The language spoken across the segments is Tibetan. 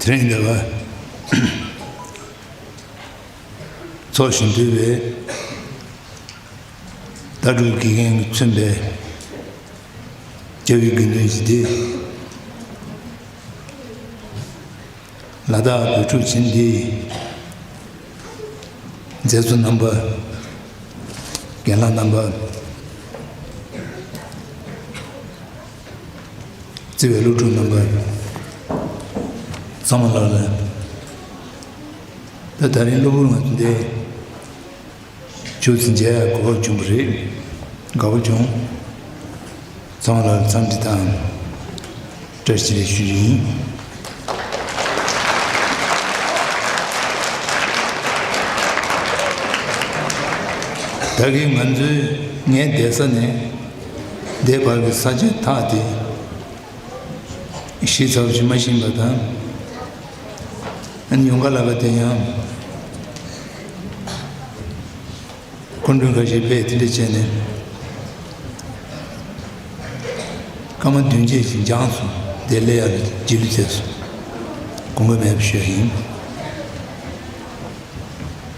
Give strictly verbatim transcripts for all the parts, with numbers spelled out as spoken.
དེ་རིང་འདི་བ་ཚོགས་ཞིང་འདུས་པའི་ལྟ་གྲུབ་དགེ་རྒན་གྱིས་མཚོན་པའི་རྒྱལ་བའི་དགེ་འདུན་གྱི་སྡེ། ལ་དྭགས་བོད་ཕྲུག་བྱིངས་འདིའི་མཛད་གཙོ་རྣམ་པ། རྒན་ལགས་རྣམ་པ། བརྩེ་བའི་སློབ་ཕྲུག་རྣམ་པ་ཚང་མ་ལ་ལ། ད་ད་རིང་གློ་བུར་ང་ཚོ་འདི་ཆུ་ཚོད་མཇལ་ཡག་གོ་སྐབས་བྱུང་བ་རེད། དགའ་པོ་བྱུང་། ཚང་མ་ལ་འཚམས་འདྲི་དང་བཀྲ་ཤིས་བདེ་ལེགས་ཞུ་རྒྱུ་ཡིན། ད་གིན་ང་ཚོའི་ངའི་བསྡད་ས་ནས་འདས་པར་གྱི་ས་ཆ་ཐག་དེ་ཤེས་ཚར་བ་ཞིག་མ་ཤེས་པ་དང་། ཨ་ནི་ཡོང་ག་ལ་ག་དེ་ཡང་སྐུ་མགྲོན་ཁ་ཤས་ཕེབས་དེ་འདྲ་བྱས་ནས་སྐར་མ་བདུན་བརྒྱད་ཅིག་འགྱངས་སོང་། དེ་སླེབས་ཡག་ལ་རྗེས་ལུས་མཛད་སོང་། དགོངས་འགལ་མེད་པ་ཞུ་ཡ་ཡིན།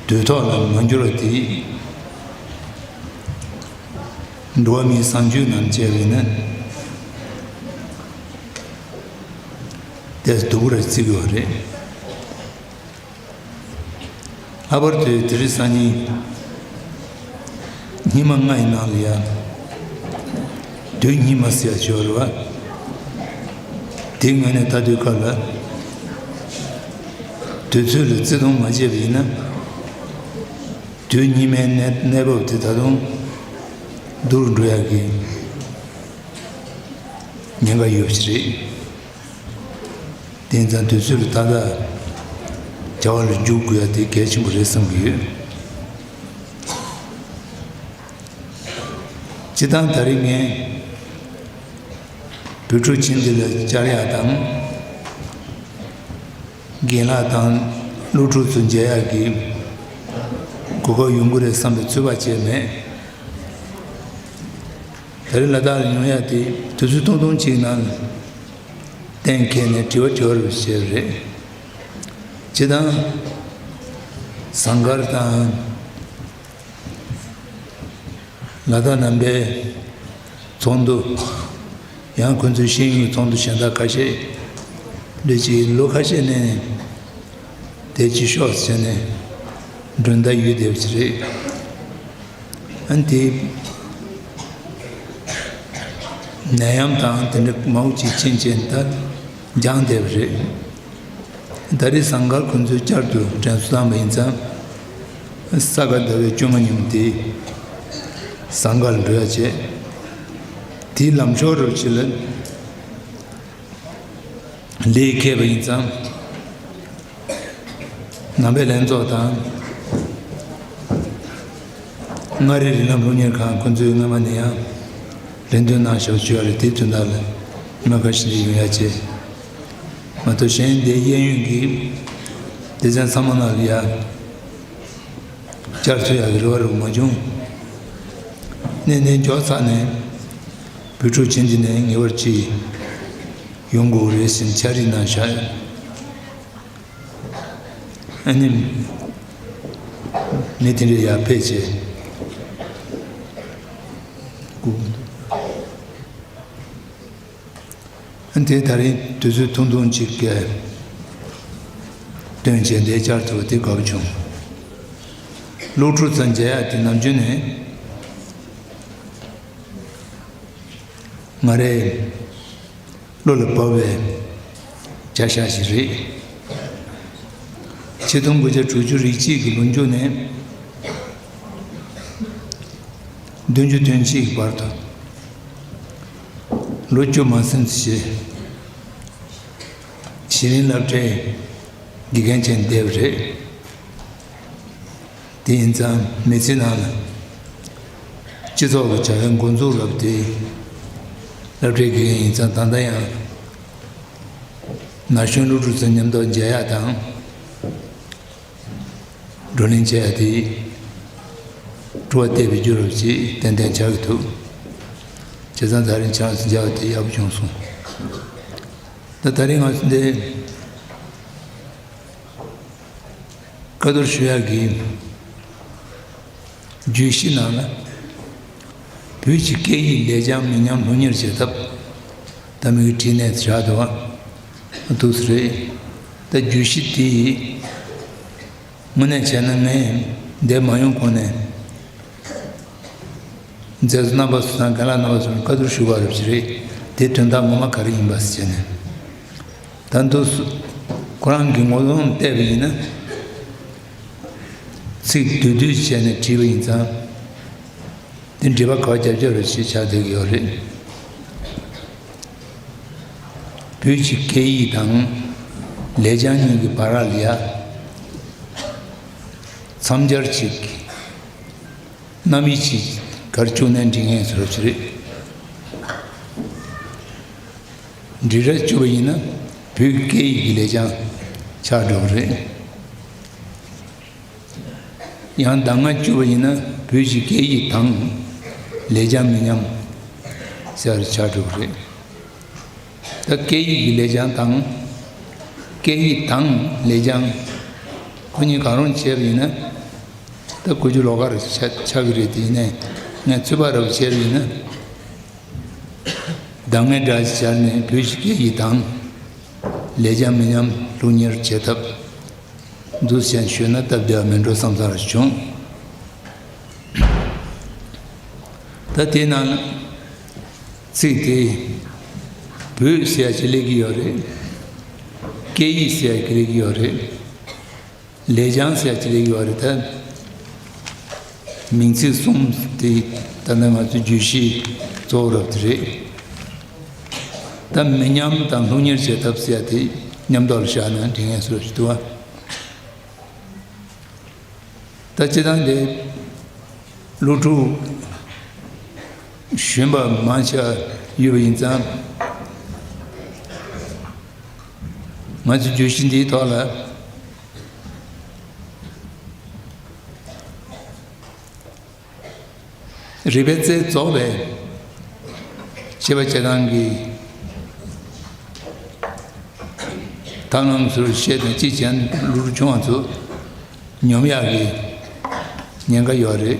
དུས་ཐོག་ལ་མ་འགྱུར་བ་དེ། འགྲོ་བ་མིའི་བཟང་སྤྱོད་ནང་བྱས་པ་ཡིན་ན། དེ་སྡུག་པོ་རེ་བརྩི་དགོས་པ་རེད། ལྷག་པར་དུ་དེ་རིང་སང་ཉིན་སྙིགས་མ་ལྔ་ཡི་ནང་ལ་ཡང་དུས་སྙིགས་མ་ཟེར་ཡག་ཅིག་ཡོད་རེད་བ། དེའི་ངོས་ནས་ལྟ་དུས་སྐབས་ལ་དུས་ཚོད་ལ་བརྩི་མཐོང་མ་བྱས་པ་ཡིན་ན། དུས་སྙིགས་མའི་གནས་གནས་བབ་དེ་ད་དུང་སྡུག་རུ་འགྲོ་ཡག་གི་ཉེན་ཁ་ཡོད་པ་ཞིག་རེད། དེ་ཡིན་ཙང་དུས་ཚོད་ལ་ཏག་ཏག་བྱ་བ་ལ་འཇུག་དགོས་ཡ་དེ་གལ་ཆེན་པོ་རེད་བསམ་གྱི་ཡོད། སྤྱིར་བཏང་ད་རེས་ངས་བོད་ཕྲུག་བྱིངས་འདི་ལ་བཅར་ཡ་དང་། རྒན་ལགས་དང་སློབ་ཕྲུག་ཚོ་མཇལ་ཡག་གི་གོ་སྐབས་ཡོང་གི་རེད་བསམ་པའི་ཚོད་དཔག་བྱས་མེད། ད་རེས་ལ་དྭགས་ལ་ཡོང་ཡག་དེ་དུས་ཚོད་ཐུང་ཐུང་ཅིག་ནང་གཏན་འཁེལ་ནས་དྲི་བ་དྲི་བ་རུ་བྱས་པ་རེད། སྤྱིར་བཏང་ཟངས་དཀར་དང་ལ་དྭགས་ནང་པའི་ཚོགས་འདུ། ཡང་ཁོ་ཚོའི་ཤེས་ཡོན་གྱི་ཚོགས་འདུ་གཞན་དག་ཁ་ཤས་འདི་ཅིག་ལོ་ཁ་ཤས་ནས་དེ་ཅིག་ཤོག་ཟེར་ནས་མགྲོན་བརྡ་ཡོད་བསྡད་པ་ཅིག་རེད། ཨ་ནི་དེ་ནད་ཡམས་དང་དེ་འདྲ་མང་པོ་ཅིག་ཕྱིན་བྱས་ད་འགྱངས་བསྡད་པ་རེད། ད་རེས་ཟངས་དཀར་ཁོ་ཚོས་བསྐྱར་དུ་དྲན་གསོ་བཏང་བ་ཡིན་ཙང་། ས་ག་ཟླ་བའི་བཅོ་ལྔ་ཉིན་དེ་ཟངས་དཀར་ལ་འགྲོ་ཡ་བྱས། དེའི་ལམ་ཞོར་རུ་ཕྱི་ལ་ལས་འཁེལ་བ་ཡིན་ཙང་། ནང་པའི་ལྷན་ཚོགས་དང་། མངའ་རིས་རིགས་ལམ་སློབ་གཉེར་ཁང་ཁོ་ཚོས་སྔ་མ་ནས་ཡང་ལས་དོན་གནང་བཞག་བཅུག་ཡ་རེད། དེའི་དོན་དག་ལ་ཉི་མ་ཁ་ཤས་ལ་ཡོང་ཡ་བྱས། མ་གཏོགས་གཞན་དེ་གཡས་གཡོན་གྱི་སྡེ་ཚན་ཚང་མ་ནང་ལ་ཡ་བཅར་ཐུབ་ཡག་གི་རེ་བ་རུ་མ་བྱུང་། གནས་གནས་མགྱོགས་ཚར་ནས་བོད་ཕྲུག་བྱིངས་འདི་ནས་ངེས་པར་ཅིག་ཡོང་དགོས་རེད་ཟེར་ནས་ཕྱག་བྲིས་གནང་བཞག། ཨ་ནི། མི་དེ་འདྲ་ཡར་ཕེབས་བྱས། ཨ་ནི་དེ་ད་རིང་དུས་ཚོད་ཐུང་ཐུང་ཅིག་གི་སྟོན་བྱས་འདིར་བཅར་ཐུབ་པ་དེ་དགའ་པོ་བྱུང་། སློབ་ཕྲུག་ཚོ་མཇལ་ཡག་དེ་ནམ་རྒྱུན་ནས་ང་རའི་བློ་ལ་བབས་པའི་བྱ་བཞག་ཞིག་རེད། ཆིག་སྟོང་དགུ་བརྒྱ་དྲུག་ཅུ་རེ་གཅིག་གི་ལོ་མཇུག་ནས་བདུན་ཅུ་དོན་གཅིག་གི་བར་དུ་ལོ་བཅུ་མ་ཟིན་ཙམ་ཞིག་གཞི་རིམ་སློབ་གྲྭའི་དགེ་རྒན་བྱས་བསྡད་པ་རེད། དེ་ཡིན་ཙང་མི་ཚེ་ནང་ལ་སྤྱི་ཚོགས་ཀྱི་བྱ་བའི་འགོ་འཛུགས་རབས་དེ་སློབ་གྲྭའི་དགེ་རྒན་ཡིན་ཙང་། ད་ལྟ་ཡང་ན་གཞོན་སློབ་ཕྲུག་ཚོ་མཉམ་དུ་མཇལ་ཡག་དང་བགྲོ་གླེང་བྱེད་ཡག་དེ་སྤྲོ་བ་བརྟས་པའི་རྒྱུ་རུ་ཅིག་ཏན་ཏན་ཆགས་ཀྱི་འདུག། བྱས་ཙང་ད་རིང་ཁྱེད་རང་ཚོ་མཇལ་བ་དེ་ཡག་པོ་བྱུང་སོང་། ད་ད་རིང་ང་ཚོ་འདི་ བཀའ་བསྡུར་ཞུ་ཡག་གི་བརྗོད་གཞི་ནང་ལ། བོད་ཀྱི་སྐད་ཡིག་ལེགས་བྱང་མི་ཉམས་སློབ་གཉེར་བྱེད་ཐབས། ད་མི་གི་བྲིས་ནས་བཞག་འདུག་བ། འདུག་སེ་རེད། ད་བརྗོད་གཞི་དེ་ཡིས་དངོས་གནས་བྱས་ན། ངས་འདིར་མ་ཡོང་གོང་ནས་མཛད་གཙོ་རྣམ་པ་ཚོ་དང་རྒན་ལགས་རྣམ་པ་ཚོར་བཀའ་བསྡུར་ཞུ་བ་རབ་ཅིག་རེད། དེ་དོན་དག་ངོ་མ་ག་རེ་ཡིན་པ་ཟེར་བྱས་ནས། ད་འདུག་སེ་ཁོ་རང་གི་ངོ་གདོང་བལྟས་པ་ཡིན་ན། ཚིག་བསྡུས་བསྡུས་བྱས་ནས་བྲིས་པ་ཡིན་ཙང་། དེ་འབྲི་བ་ག་བ་རྒྱབ་རྒྱབ་རེ་བྱས་ཆགས་བསྡད་ཀྱི་ཡོད་རེད། བོད་ཀྱི་སྐད་ཡིག་དང་ལེགས་བྱང་གཉིས་ཀྱི་བར་ལ་ཡ། མཚམས་སྦྱར་གཅིག་རྣམ་དབྱེ་གཅིག་གར་བཅུག་ནས་འབྲི་མཁན་བཟོ་འདྲ་ཅིག་རེད། འབྲི་སྒྲ་བཅུག་པ་ཡིན་ན་བོད་སྐད་ཡིག་གི་ལེགས་བྱང་ཆགས་འགྲོ་གི་རེད། ཡང་གདམས་ངག་བཅུག་པ་ཡིན་ན་བོད་ཀྱི་སྐད་ཡིག་དང་ལེགས་བྱང་མི་ཉམས་ཟེར་ཆགས་འགྲོ་གི་རེད། ད་སྐད་ཡིག་གི་ལེགས་བྱང་དང་། སྐད་ཡིག་དང་ལེགས་བྱང་ཁོ་གཉིས་གང་རུང་བྱས་པ་ཡིན་ན། ད་དགུ་བཅུ་ལོ་ཁར་ཆགས་ཆགས་ཀྱི་རེད། དེ་ཡིན་ནའི་ངས་ཚོད་དཔག་རབ་བྱས་པ་ཡིན་ན། གདམས་ངག་འདྲ་ཞིག་སྦྱར་ནས་བོད་ཀྱི་སྐད་ཡིག་དང་ལེགས་བྱང་མི་ཉམས་སློབ་གཉེར་བྱེད་ཐབས་འདུག་སེ་ཞུས་ན་སྟབས་བདེ་བ་མེད་འགྲོ་བསམ་བསམ་རེ་བྱུང་། ད་དེའི་ནང་ཚིག་དེ་བོད་ཟེར་ཡ་ཅིག་སླེབས་ཀྱི་ཡོད་རེད། སྐད་ཡིག་ཟེར་ཡ་ཅིག་སླེབས་ཀྱི་ཡོད་རེད། ལེགས་བྱང་ཟེར་ཡ་ཅིག་སླེབས་ཀྱི་ཡོད་རེད། ད་མིང་ཚིག་གསུམ་དེ་ད་ལྟ་ང་ཚོའི་བརྗོད་གཞི་གཙོ་བོ་རབ་དེ་རེད། ད་མི་ཉམས་དང་སློབ་གཉེར་བྱེད་ཐབས་ཟེར་ཡ་དེ་མཉམ་དུ་ལ་བཞག་ན་འགྲིག་ངེས་སུ་རེད་འདུག་བ། ད་སྤྱིར་བཏང་དེ་སློབ་ཕྲུག་གཞོན་པ་མང་ཆེ་བ་ཡོད་པ་ཡིན་ཙང་། ང་ཚོའི་བརྗོད་གཞི་འདིའི་ཐོག་ལ། རིག་པའི་རྩལ་རྫོགས་པའི་བྱེད་པ་བྱེད་སྟངས་ཀྱི་ཐབས་ལམ་ཚུར་བཤད་དང་། གཅིག་བྱས་ན་སློབ་ཕྲུག་ཆུང་བ་ཚོ་ཉོབ་ཡག་གི་ཉེན་ཁ་ཡོད་རེད།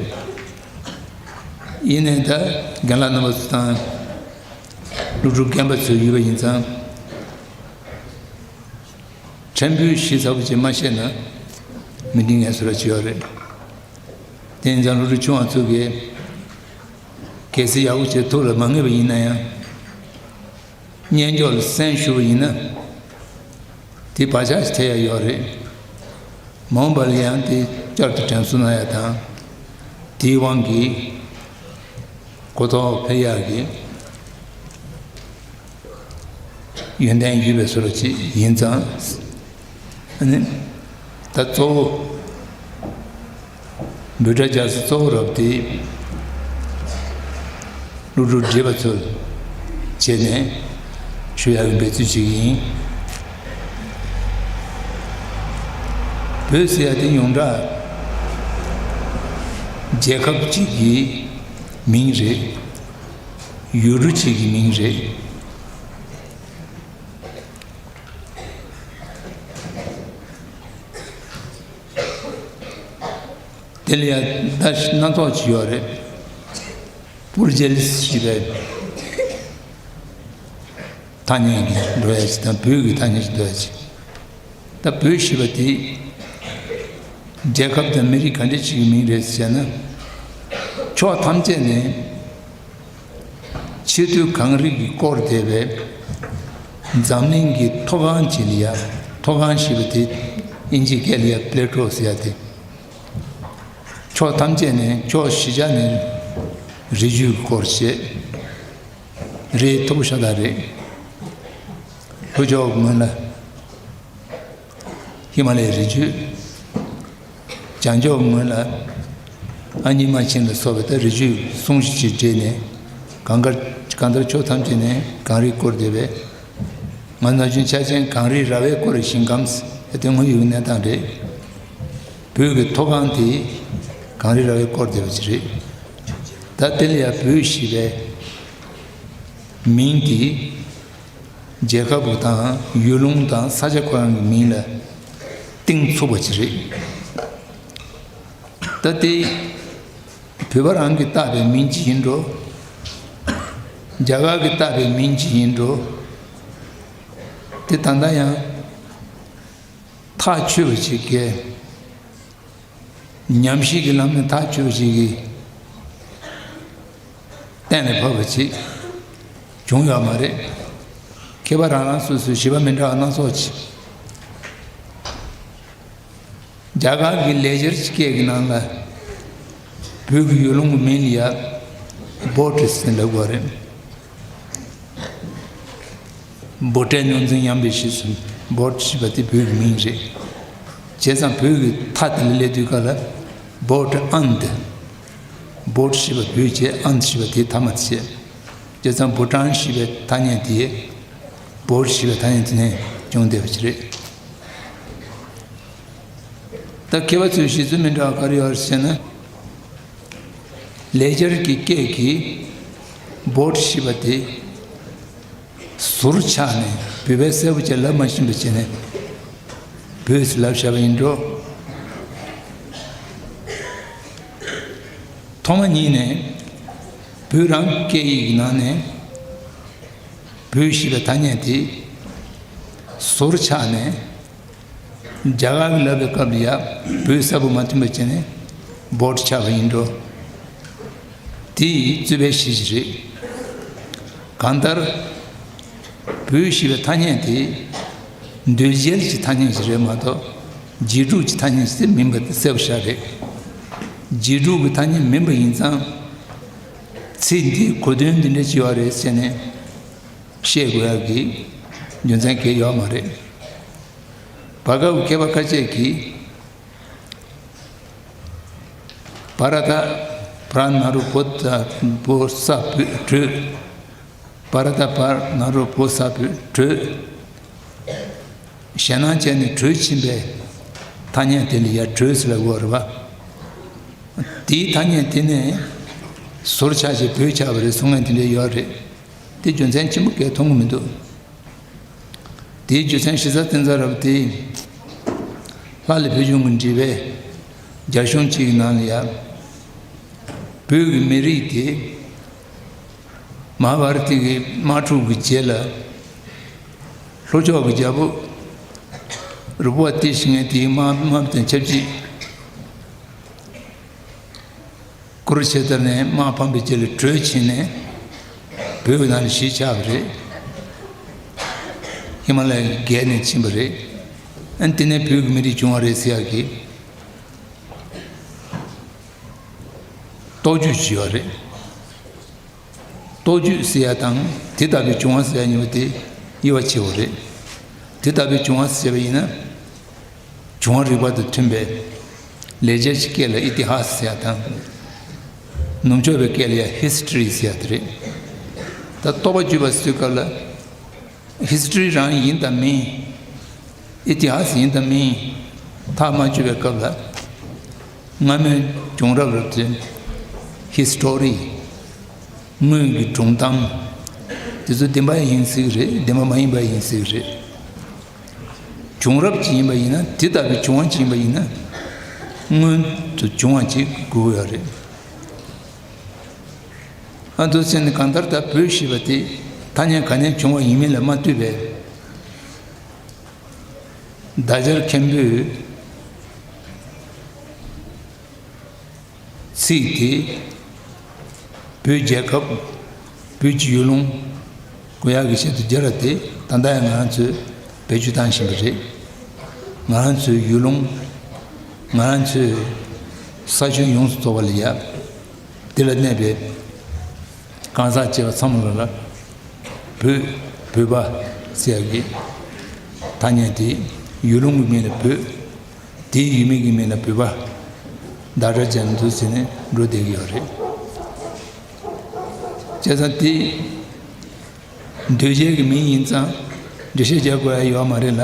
ཡིན་ནའི་ད་རྒན་ལགས་རྣམ་པ་ཚོ་དང་སློབ་ཕྲུག་རྒན་པ་ཚོ་ཡོད་པ་ཡིན་ཙང་། ཕྲན་བུ་ཞིབ་ཚགས་པོ་ཅིག་མ་བཤད་ན་མི་འགྲིག་ངེས་སུ་ར་ཅིག་ཡོད་རེད། དེ་ཡིན་ཙང་སློབ་ཕྲུག་ཆུང་བ་ཚོ་གིས་གལ་སྲིད་ཡག་པོ་བྱེད་ཐུབ་ལ་མ་ངེས་པ་ཡིན་ན་ཡང་། སྙན་ཅོག་ལ་གསན་ཞུ་བ་ཡིན་ན། དེ་བག་ཆགས་ཤིག་ཐེབས་ཡ་ཡོད་རེད། མ་འོངས་པ་ལ་ཡང་དེ་བསྐྱར་དུ་དྲན་གསོ་གནང་ཡ་དང་། དེའི་དབང་གིས་གོ་རྟོགས་འཕེལ་ཡག་གི་ཡོན་ཏན་ཡོད་པའི་བཟོ་འདྲ་ཅིག་ཡིན་ཙང་། ཨ་ནི། ད་གཙོ་བོ། འབོད་སྒྲ་སྦྱར་ས་གཙོ་བོ་རབ་དེ། སློབ་ཕྲུག་བགྲེས་པ་ཚོར་བྱས་ནས་ཞུ་ཡག་གི་འབད་བརྩོན་བྱེད་ཀྱི་ཡིན། བོད་ཟེར་ཡ་དེ་ཡོངས་གྲགས་རྒྱལ་ཁབ་ཅིག་གི་མིང་རེད། ཡུལ་གྲུ་ཅིག་གི་མིང་རེད། དེ་ལ་ཡང་ད་སྣ་ཚོགས་ཅིག་ཡོད་རེད། པུར་རྒྱལ་ཞེས་པའི་ཐ་སྙད་ཀྱི་འགྲོ་ཡ་ཅིག་དང་། བོད་ཀྱི་ཐ་སྙད་ཅིག་འགྲོ་ཡ་ཅིག་ད་བོད་ཞེས་པ་དེ་རྒྱལ་ཁབ་དང་མི་རིགས་ག་འདྲ་ཅིག་གི་མིང་རེད་ཟེར་ན། ཕྱོགས་ཐམས་ཅད་ནས། ཆེས་མཐོའི་གངས་རི་གིས་བསྐོར་བསྡད་པའི་འཛམ་གླིང་གི་མཐོ་སྒང་ཅིག་ལ་ཡ། མཐོ་སྒང་ཞེས་པ་དེ་དབྱིན་ཇིའི་སྐད་ལ་ཡ་པླེ་ཊོ་ཟེར་ཡ་དེ། ཕྱོགས་ཐམས་ཅད་ནས། ཕྱོགས་བཞི་ཆ་ནས་རི་རྒྱུད་ཀྱིས་བསྐོར་བྱས། རི་མཐོ་པོ་ཤ་སྟག་རེད། ལྷོ་ཕྱོགས་ངོས་ལ། ཧི་མ་ལའི་རི་རྒྱུད། བྱང་ཕྱོགས་ངོས་ལ་ཨ་མྱེས་རྨ་ཆེན་ལ་སོགས་པའི་ད་རི་རྒྱུད་ཟུང་ཞིག་ཅིག་འབྲེལ་ནས། གང་ག་གང་ལྟར་ཕྱོགས་ཐམས་ཅད་ནས་གངས་རིས་བསྐོར་བསྡད་པས། ང་ཚོ་ནམ་རྒྱུན་ཆ་ཅན་གངས་རིས་ར་བས་བསྐོར་བའི་ཞིང་ཁམས་ཟེར་དེ་དངོས་ཡོད་གནས་སྟངས་རེད། བོད་ཀྱི་མཐོ་སྒང་དེ་གངས་རིས་ར་བས་བསྐོར་བསྡད་པ་ཅིག་རེད། ད་དེ་ལ་ཡང་བོད་ཞེས་པའི་མིང་དེ། རྒྱལ་ཁབ་དང་ཡུལ་ལུང་དང་ས་ཆ་ཁོ་རང་གི་མིང་ལ་གཏིང་ཚུགས་པ་ཅིག་རེད། ད་དེ་བོད་པ་རང་གིས་བཏགས་པའི་མིང་ཅིག་ཡིན་འགྲོ། རྒྱ་གར་གྱིས་བཏགས་པའི་མིང་ཅིག་ཡིན་འགྲོ། དེ་ད་ལྟ་ཡང་ཐག་ཆོད་པ་ཞིག་གིས། ཉམས་ཞིབ་ཀྱི་ལམ་ནས་ཐག་ཆོད་པ་ཞིག་གིས་གཏན་ལ་ཕབ་པ་ཅིག་བྱུང་ཡོད་མ་རེད། མཁས་པ་རང་རང་སོ་སོའི་བཞེད་པ་མི་འདྲ་བ་སྣ་ཚོགས་ཅིག་རྒྱ་གར་གྱི་ལེགས་སྦྱར་གྱི་སྐད་ཀྱི་ནང་ལ་བོད་ཀྱི་ཡུལ་ལུང་གི་མིང་ལ་ཡ་བྷོ་ཊ་ཟེར་ལབ་དགོས་རེད། བྷོ་ཊའི་ནོར་འཛིན་ཡངས་པའི་གཞི་ཟེར། བྷོ་ཊ་ཞེས་པ་དེ་བོད་ཀྱི་མིང་རེད། བྱས་ཙང་བོད་ཀྱི་མཐའ་དེ་ལ་སླེབས་དུས་སྐབས་ལ་བྷོ་ཊ་ཨན་ཏི། བྷོ་ཊ་ཞེས་པ་བོད་བྱས། ཨན་ཏི་ཞེས་པ་དེའི་མཐའ་མ་དེ་བྱས། བྱས་ཙང་བྷུ་ཊཱན་ཞེས་པའི་ཐ་སྙད་དེ་བྷོ་ཊ་ཞེས་པའི་ཐ་སྙད་དེ་ནས་བྱུང་བསྡད་པ་ཞིག་རེད། ད་མཁས་པ་ཚོའི་བཞེད་ཚུལ་མི་འདྲ་བ་ག་རེ་ཡོད་རེད་ཟེར་ན། ལེགས་སྦྱར་གྱི་སྐད་ཀྱི་བྷོ་ཊ་ཞེས་པ་དེ་ཟུར་ཆག་ནས་བོད་པས་གསལ་པོ་བྱས་ལབ་མ་ཤེས་པ་བྱས་ནས་བོད་ཟེར་ལབ་བཞག་པ་ཡིན་འགྲོ། ཐོག་མ་ཉིད་ནས་བོད་རང་སྐད་ཡིག་གི་ནང་ནས་བོད་ཞེས་པའི་ཐ་སྙད་དེ་ཟུར་ཆག་ནས། རྒྱ་གར་གྱིས་ལབ་པའི་སྐབས་ལ་ཡ་བོད་གསལ་པོ་མ་ཐོན་པ་བྱས་ནས་བྷོ་ཊ་ཆགས་པ་ཡིན་འགྲོ། དེ་རྩོད་པའི་གཞི་ཞིག་རེད། གང་ལྟར་བོད་ཞེས་པའི་ཐ་སྙད་དེ་འདོད་བྱེད་ཀྱི་ཐ་སྙད་ཞིག་རེད་མ་གཏོགས་རྗེས་འཇུག་གི་ཐ་སྙད་ཞིག་མིན་པ་དེ་གསལ་པོ་ཤར་རེད། རྗེས་འཇུག་གི་ཐ་སྙད་མིན་པ་ཡིན་ཙང་། ཚིག་འདིའི་གོ་དོན་འདི་འདྲ་ཅིག་ཡོད་རེད་ཟེར་ནས་བཤད་དགོས་ཡག་གི་རྒྱུ་མཚན་གང་ཡང་ཡོད་མ་རེད། བར་སྐབས་མཁས་པ་ཁ་ཤས་ཀྱིས། བྷ་ར་ཏ་བྷ་ར་ན་རོ་བོ་ད་བོ་ས་བོད་བྲོས། བྷ་ར་ཏ་བྷ་ར་ན་རོ་བོ་ས་བོད་བྲོས། ཞེད་སྣང་བྱས་ནས་བྲོས་ཕྱིན་པའི་ཐ་སྙད་དེ་ལ་ཡ་བྲོས་ཟེར་ལབ་དགོས་རེད་པ། དེའི་ཐ་སྙད་དེ་ནས་ཟུར་ཆག་བྱས་བོད་ཆགས་པ་རེད་གསུང་མཁན་དེ་འདྲ་ཡོད་རེད། དེ་རྒྱུ་མཚན་ཆེན་པོ་གང་ཡང་མཐོང་གི་མི་འདུག་དེའི་རྒྱུ་མཚན་གཞི་རྩ་བསྟན་རྩ་རབ་དེ། ལྷ་ལས་བོད་བྱུང་གི་འབྲེལ་བའི་རྒྱ་གཞུང་གཅིག་གི་ནང་ལ་ཡ། བོད་ཀྱི་མི་རིགས་དེ་མ་ཧཱ་བྷ་ར་ཏི་གི་དམག་འཁྲུག་གི་རྗེས་ལ། ལྷོ་ཕྱོགས་ཀྱི་རྒྱལ་པོ་རུ་པ་བ་ཏི་ཞེས་མཁན་དེའི་དམག་དམག་དང་ཆབས་ཅིག་ཀུ་རུ་ཤེ་ཏར་ནས་དམག་འཕངས་པའི་རྗེས་ལ་བྲོས་ཕྱིན་ནས་བོད་ཀྱི་ནང་ལ་གཞིས་ཆགས་པ་རེད། ཧི་མ་ལ་ཡ་བརྒལ་ནས་ཕྱིན་པ་རེད། ཨ་ནི་དེ་ནས་བོད་ཀྱི་མི་རིགས་བྱུང་བ་རེད་ཟེར་ཡག་གི་རྟོགས་བརྗོད་ཅིག་ཡོད་རེད། རྟོགས་བརྗོད་ཟེར་ཡ་དང་དེ་ལྟ་བུའི་བྱུང་བ་ཟེར་ཡ་གཉིས་པོ་དེ་དབྱེ་བ་ཕྱེ་བ་རེད། དེ་ལྟ་བུའི་བྱུང་བ་ཟེར་བ་ཡིན་ན། བྱུང་བ་རིག་པ་དང་མཐུན་པའི་ལེགས་སྦྱར་གྱི་སྐད་ལ་ཨི་ཏི་ཧ་ས་ཟེར་ཡ་དང་། ནུབ་ཕྱོགས་པའི་སྐད་ལ་ཡ་ཧི་སི་ཊོ་རི་ཟེར་ཡ་དེ་རེད། ད་རྟོགས་པ་བརྗོད་པ་ཟེར་སྐབས་ལ། ཧི་སི་ཊོ་རི་རང་ཡིན་དང་མིན། ཨི་ཏི་ཧ་ས་ཡིན་དང་མིན། ཐག་མ་ཆོད་པའི་སྐབས་ལ། སྔ་མོའི་བྱུང་རབས་རབ་ཏུ། ཧི་སི་ཊོ་རི། སྔོན་གྱི་སྒྲུང་གཏམ། དེ་ཚོ་བདེན་པ་ཡིན་སྲིད་ཀྱི་རེད། བདེན་པ་མ་ཡིན་པ་ཡིན་སྲིད་ཀྱི་རེད། བྱུང་རབས་ཅིག་ཡིན་པ་ཡིན་ན། དེ་ལྟ་བུའི་བྱུང་བ་ཅིག་ཡིན་པ་ཡིན་ན། སྔོན་དུ་བྱུང་བ་ཅིག་དགོས་ཀྱི་ཡོད་རེད། ཨ་འདུག་ཟེར་ནས་གང་ལྟར་ད་བོད་ཞེས་པ་དེ་ཐ་སྙད་ག་ནས་བྱུང་བ་ཡིན་མིན་ལ་མ་ལྟོས་པའི། བརྡ་སྦྱོར་མཁན་པོས་ཚིག་དེ་བོད་རྒྱལ་ཁབ། བོད་ཀྱི་ཡུལ་ལུང་གོ་ཡག་གི་ཆེད་དུ་སྦྱར་བ་དེ་ད་ལྟ་ཡང་ང་རང་ཚོས་བེད་སྤྱོད་བཏང་བཞིན་པ་རེད། ང་རང་ཚོའི་ཡུལ་ལུང་། ང་རང་ཚོའི་ས་ཁྱོན་ཡོངས་སུ་རྫོགས་པ་ལ་ཡ། དེ་ལ་གནས་པའི་གང་ཟག་བཅས་པ་ཚང་མ་ལ་ལ་བོད། བོད་པ་ཟེར་ཡག་གི་ཐ་སྙད་དེ་ཡུལ་ལུང་གི་མིང་ལ་བོད། དེའི་ཡུལ་མིང་གི་མིང་ལ་བོད་པ་བརྡ་སྦྱར་བྱས་ནས་འདུག་ཟེར་ནས་འགྲོ་བསྡད་ཀྱི་ཡོད་རེད། བྱས་ཙང་དེ་འདོད་བྱེད་ཀྱི་མིང་ཡིན་ཙང་འགྲེལ་བཤད་རྒྱག་དགོས་ཡ་ཡོད་མ་རེད་ལ།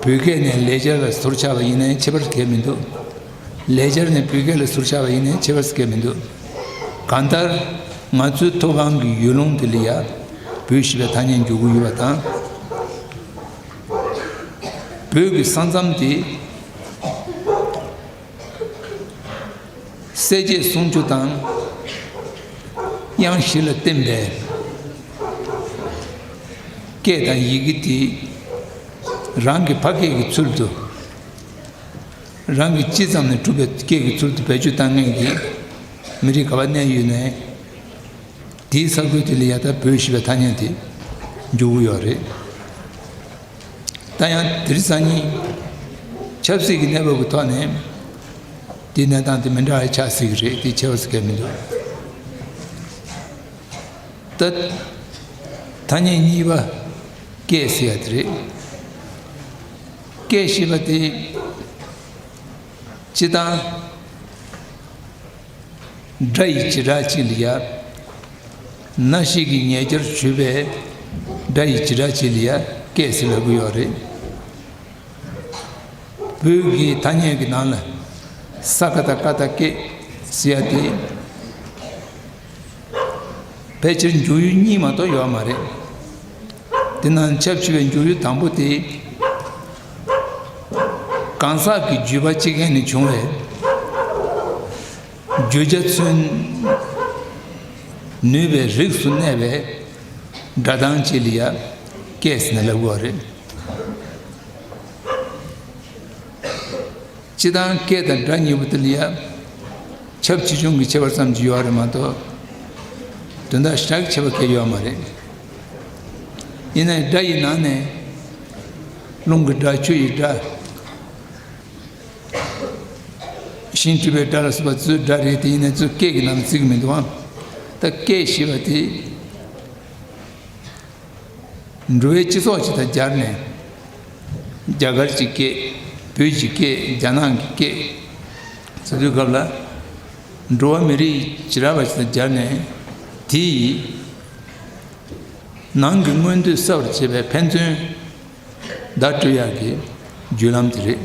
བོད་སྐད་ནས་ལེགས་སྦྱར་ལ་ཟུར་ཆག་པ་ཡིན་ནའི་ཁྱད་པར་གང་ཡང་མི་འདུག་ལེགས་སྦྱར་ནས་བོད་སྐད་ལ་ཟུར་ཆག་པ་ཡིན་ནའི་ཁྱད་པར་གང་ཡང་མི་འདུག་གང་ལྟར་ང་ཚོའི་མཐོ་སྒང་གི་ཡུལ་ལུང་དེ་ལ་ཡ་བོད་ཞེས་པའི་ཐ་སྙད་འཇོག་གི་ཡོད་པ་དང་། བོད་ཀྱི་ས་མཚམས་དེ་ གསལ་བྱེད་སུམ་ཅུ་དང་། དབྱངས་བཞི་ལ་བརྟེན་པའི་སྐད་དང་ཡི་གེ་དེ། རང་གི་ཕ་སྐད་ཀྱི་ཚུལ་དུ། རང་གི་སྤྱི་ཙམ་ནས་གྲུབ་པའི་སྐད་ཀྱི་ཚུལ་དུ་བེད་སྤྱོད་བཏང་མཁན་གྱི་མི་རིགས་ག་པར་གནས་ཡོད་ནའི། དེའི་ས་ཁུལ་དེ་ལ་ཡ་ད་བོད་ཞེས་པའི་ཐ་སྙད་དེ་འཇུག་གི་ཡོད་རེད། ད་ཡང་དེ་རིང་སང་ཉིན་ཆབ་སྲིད་ཀྱི་གནས་བབ་ཀྱི་ཐོག་ནས་དེའི་གནས་སྟངས་དེ་མི་འདྲ་བ་ཆགས་སྲིད་ཀྱི་རེད། དེ་ཆེ་བ་ཟེར་མཁན་མི་འདུག་ད་ཐ་སྙད་གཉིས་པ་སྐད་ཟེར་ཡ་དེ་རེད། སྐད་ཞེས་པ་དེ་སྤྱིར་བཏང་སྒྲ་ཡི་བྱེ་བྲག་ཅིག་ལ་ཡ། སྣ་ཤེས་ཀྱི་ཉེ་བར་གྱུར་པའི་སྒྲ་ཡི་བྱེ་བྲག་ཅིག་ལ་ཡ་སྐད་ཟེར་ལབ་ཀྱི་ཡོད་རེད། བོད་ཀྱི་ཐ་སྙད་ཀྱི་ནང་ལ་ས་ཀ་བཏགས་སྐ་བཏགས་སྐད་ཟེར་ཡ་དེ་ཕལ་ཆེར་འཇུག་ཡུལ་གཉིས་མ་གཏོགས་ཡོད་མ་རེད། དེ་ནང་ཆབས་ཅིག་པའི་འཇུག་ཡུལ་དང་པོ་དེ། གང་ཟག་གི་བརྗོད་པ་གཅིག་ཡན་ནས་བྱུང་བའི་བརྗོད་བྱ་མཚོན་ནུས་པའི་རིགས་སུ་གནས་པའི་སྒྲ་གདངས་ཅིག་ལ་ཡ་སྐད་ཟེར་ནས་ལབ་དགོས་པ་རེད། སྤྱིར་བཏང་སྐད་དང་སྒྲ་གཉིས་པོ་དེ་ལ་ཡ་ཁྱབ་ཆེ་ཆུང་གི་ཁྱད་པར་ཙམ་གྱིས་ཡོད་རེད་མ་གཏོགས། དོན་དག་ཞེ་དྲག་གི་ཁྱད་པར་གང་ཡང་ཡོད་མ་རེད། ཡིན་ནའི་སྒྲ་ཡི་ནང་ནས་རླུང་གི་སྒྲ། ཆུ་ཡི་སྒྲ། ཤིང་འབྲུ་བའི་སྒྲ་ལ་སོགས་པ་ཚོའི་སྒྲ་རེད་དེ། ཡིན་ནའི་ཚོས་སྐད་ཀྱི་ནང་བརྩི་གི་མི་འདུག་ཨང་། ད་སྐད་ཞེས་པ་དེ། འགྲོ་བའི་སྤྱི་ཚོགས་ཅིག་དང་སྦྱར་ནས། རྒྱ་གར་གྱི་སྐད། བོད་ཀྱི་སྐད། རྒྱ་ནག་གི་སྐད་ཟེར་དུས་སྐབས་ལ། འགྲོ་བ་མི་རིགས་བྱེ་བྲག་པ་ཅིག་དང་སྦྱར་ནས། དེ་ཡི་ནང་གི་མངོན་འདོད་གསལ་བར་བྱེད་པའི་ཕན་ཚུན་བརྡ་སྤྲོད་ཡག་གི་བརྒྱུད་ལམ་དེ་རེད།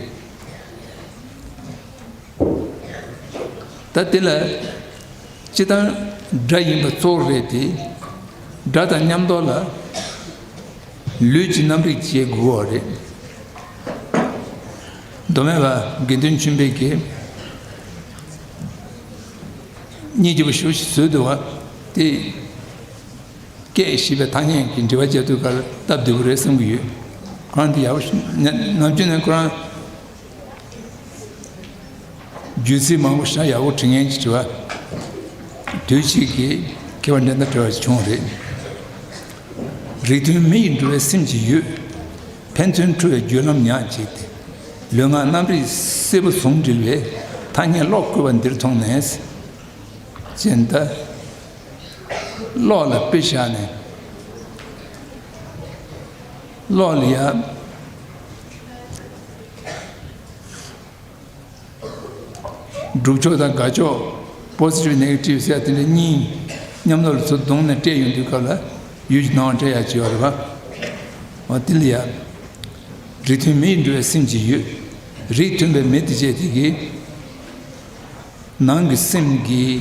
ད་དེ་ལ་སྤྱིར་བཏང་སྒྲ་ཡིན་པ་གཙོ་བོ་རེད་དེ། སྒྲ་དང་མཉམ་དུ་ལ་ལུས་ཀྱི་རྣམ་རིག་བྱེད་དགོས་པ་རེད། མདོ་སྨད་པ་དགེ་འདུན་ཆོས་འཕེལ་གྱིས་སྙིང་རྗེ་པོ་ཞེ་པོ་ཞིག་བཟོས་འདུག་པ་དེ། སྐད་ཞེས་པའི་ཐ་སྙད་ཀྱི་འགྲེལ་པ་རྒྱག་དུས་སྐབས་སྟབས་བདེ་པོ་རེད་བསམ་གྱི་ཡོད། ཁོ་རང་དེ་ཡག་པོ་ཞིག་ན་ནམ་རྒྱུན་ནས་ཁོ་རང་བརྗོད་ཚིག་མང་པོ་ཞིག་ཡག་པོ་འབྲི་མཁན་གྱི་དྲི་བ། དུས་གཅིག་གི་མཁས་པ་འགྲན་ཟླ་བྲལ་བ་ཞིག་བྱུང་བ་རེད། རིགས་མཐུན་མི་ཡི་འགྲོ་བའི་སེམས་ཀྱི་ཡུལ། ཕན་ཚུན་འཁྲུལ་བའི་བརྒྱུད་ལམ་ཉག་གཅིག་སྟེ། ལུས་ངག་རྣམ་རིག་སྲིད་པ་ཟུང་འབྲེལ་བའི། ཐ་སྙད་བློ་བཀོད་པ་འདིར་མཐོང་ནས། ཅེས་ད། བློ་ལ་དཔེ་བཞག་ནས། བློ་ལ་ཡ། སྒྲུབ་ཕྱོགས་དང་དགག་ཕྱོགས། positive negative ཟེར་དེ་འདྲ་གཉིས་མཉམ་དུ་ལ་ཚུར་བརྡུངས་ནས་སྤྲད་ཡོང་དུས་སྐབས་ལ་ཡུལ་གྱི་སྣང་བ་སྤྲད་ཡག་ཅིག་ཡོད་རེད་པ། འོ་དེ་ལ་ཡ། རིགས་མཐུན་མི་ཡི་འགྲོ་བའི་སེམས་ཀྱི་ཡུལ། རིགས་མཐུན་པའི་མི་དེ་བྱས་དེ་གིས། ནང་གི་སེམས་ཀྱི་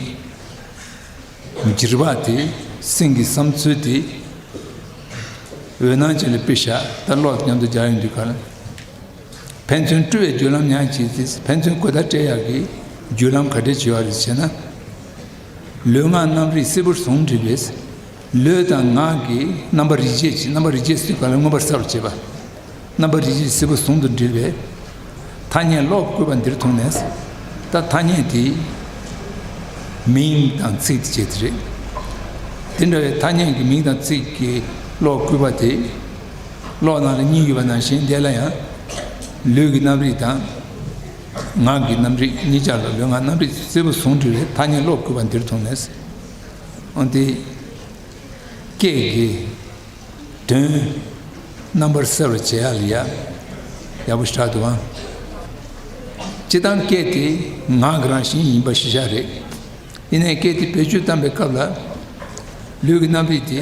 འགྱུར་བ་དེ། སེམས་ཀྱི་བསམ་ཚུལ་དེ། འོད་སྣང་ཅན་ལ་དཔེ་བཞག་ད་བློ་མཉམ་དུ་སྦྱར་ཡོང་དུས་ག་ལ། ཕན་ཚུན་སྤྲོ་བའི་བརྒྱུད་ལམ་ཉག་གཅིག་སྟེ། ཕན་ཚུན་གོ་བརྡ་སྤྲད་ཡག་གི་བརྒྱུད་ལམ་ག་འདྲས་ཅིག་ཡོད་རེད་ཟེར་ན། ལུས་ངག་རྣམ་རིག་སྲིད་པ་ཟུང་འབྲེལ་བས། ལུས་དང་ངག་གི་རྣམ་པར་རིག་བྱེད་ཅིག་རྣམ་པར་རིག་བྱེད་ཟེར་དུས་སྐབས་ལ་མངོན་པར་གསལ་བར་བྱེད་པ། རྣམ་པར་རིག་བྱེད་སྲིད་པ་ཟུང་དུ་འབྲེལ་བའི། ཐ་སྙད་བློ་བཀོད་པ་འདིར་མཐོང་ནས། ད་ཐ་སྙད་དེ་མིང་དང་ཚིག་དེ་བྱས་དེ་རེད། དེ་འདྲ་བའི་ཐ་སྙད་ཀྱི་མིང་དང་ཚིག་གི་བློ་བཀོད་པ་དེ། བློ་ནང་ལ་གཉིས་ཡོད་པ་ནང་བཞིན་དེ་ལ་ཡང་། ལུས་ཀྱི་རྣམ་རིག་དང་། ངག་གི་རྣམ་རིག་གཉིས་ཆར་ལ་ལུས་ངག་རྣམ་རིག་སྲིད་པ་ཟུང་འབྲེལ་བའི་ཐ་སྙད་བློ་བཀོད་པ་འདིར་མཐོང་ནས། འོན་ཏེ། སྐད་ཀྱི་དོན་རྣམ་པར་གསལ་བར་བྱེད་ཡག་ལ་ཡ་ཡག་པོ་ཞེ་དྲག་འདུག་ཨང་། སྤྱིར་བཏང་སྐད་དེ་ངག་གི་རང་བཞིན་ཡིན་པ་གཞི་བཞག་རེད། ཡིན་ནའི་སྐད་དེ་བེད་སྤྱོད་བཏང་པའི་སྐབས་ལ་ལུས་ཀྱི་རྣམ་རིག་དེ་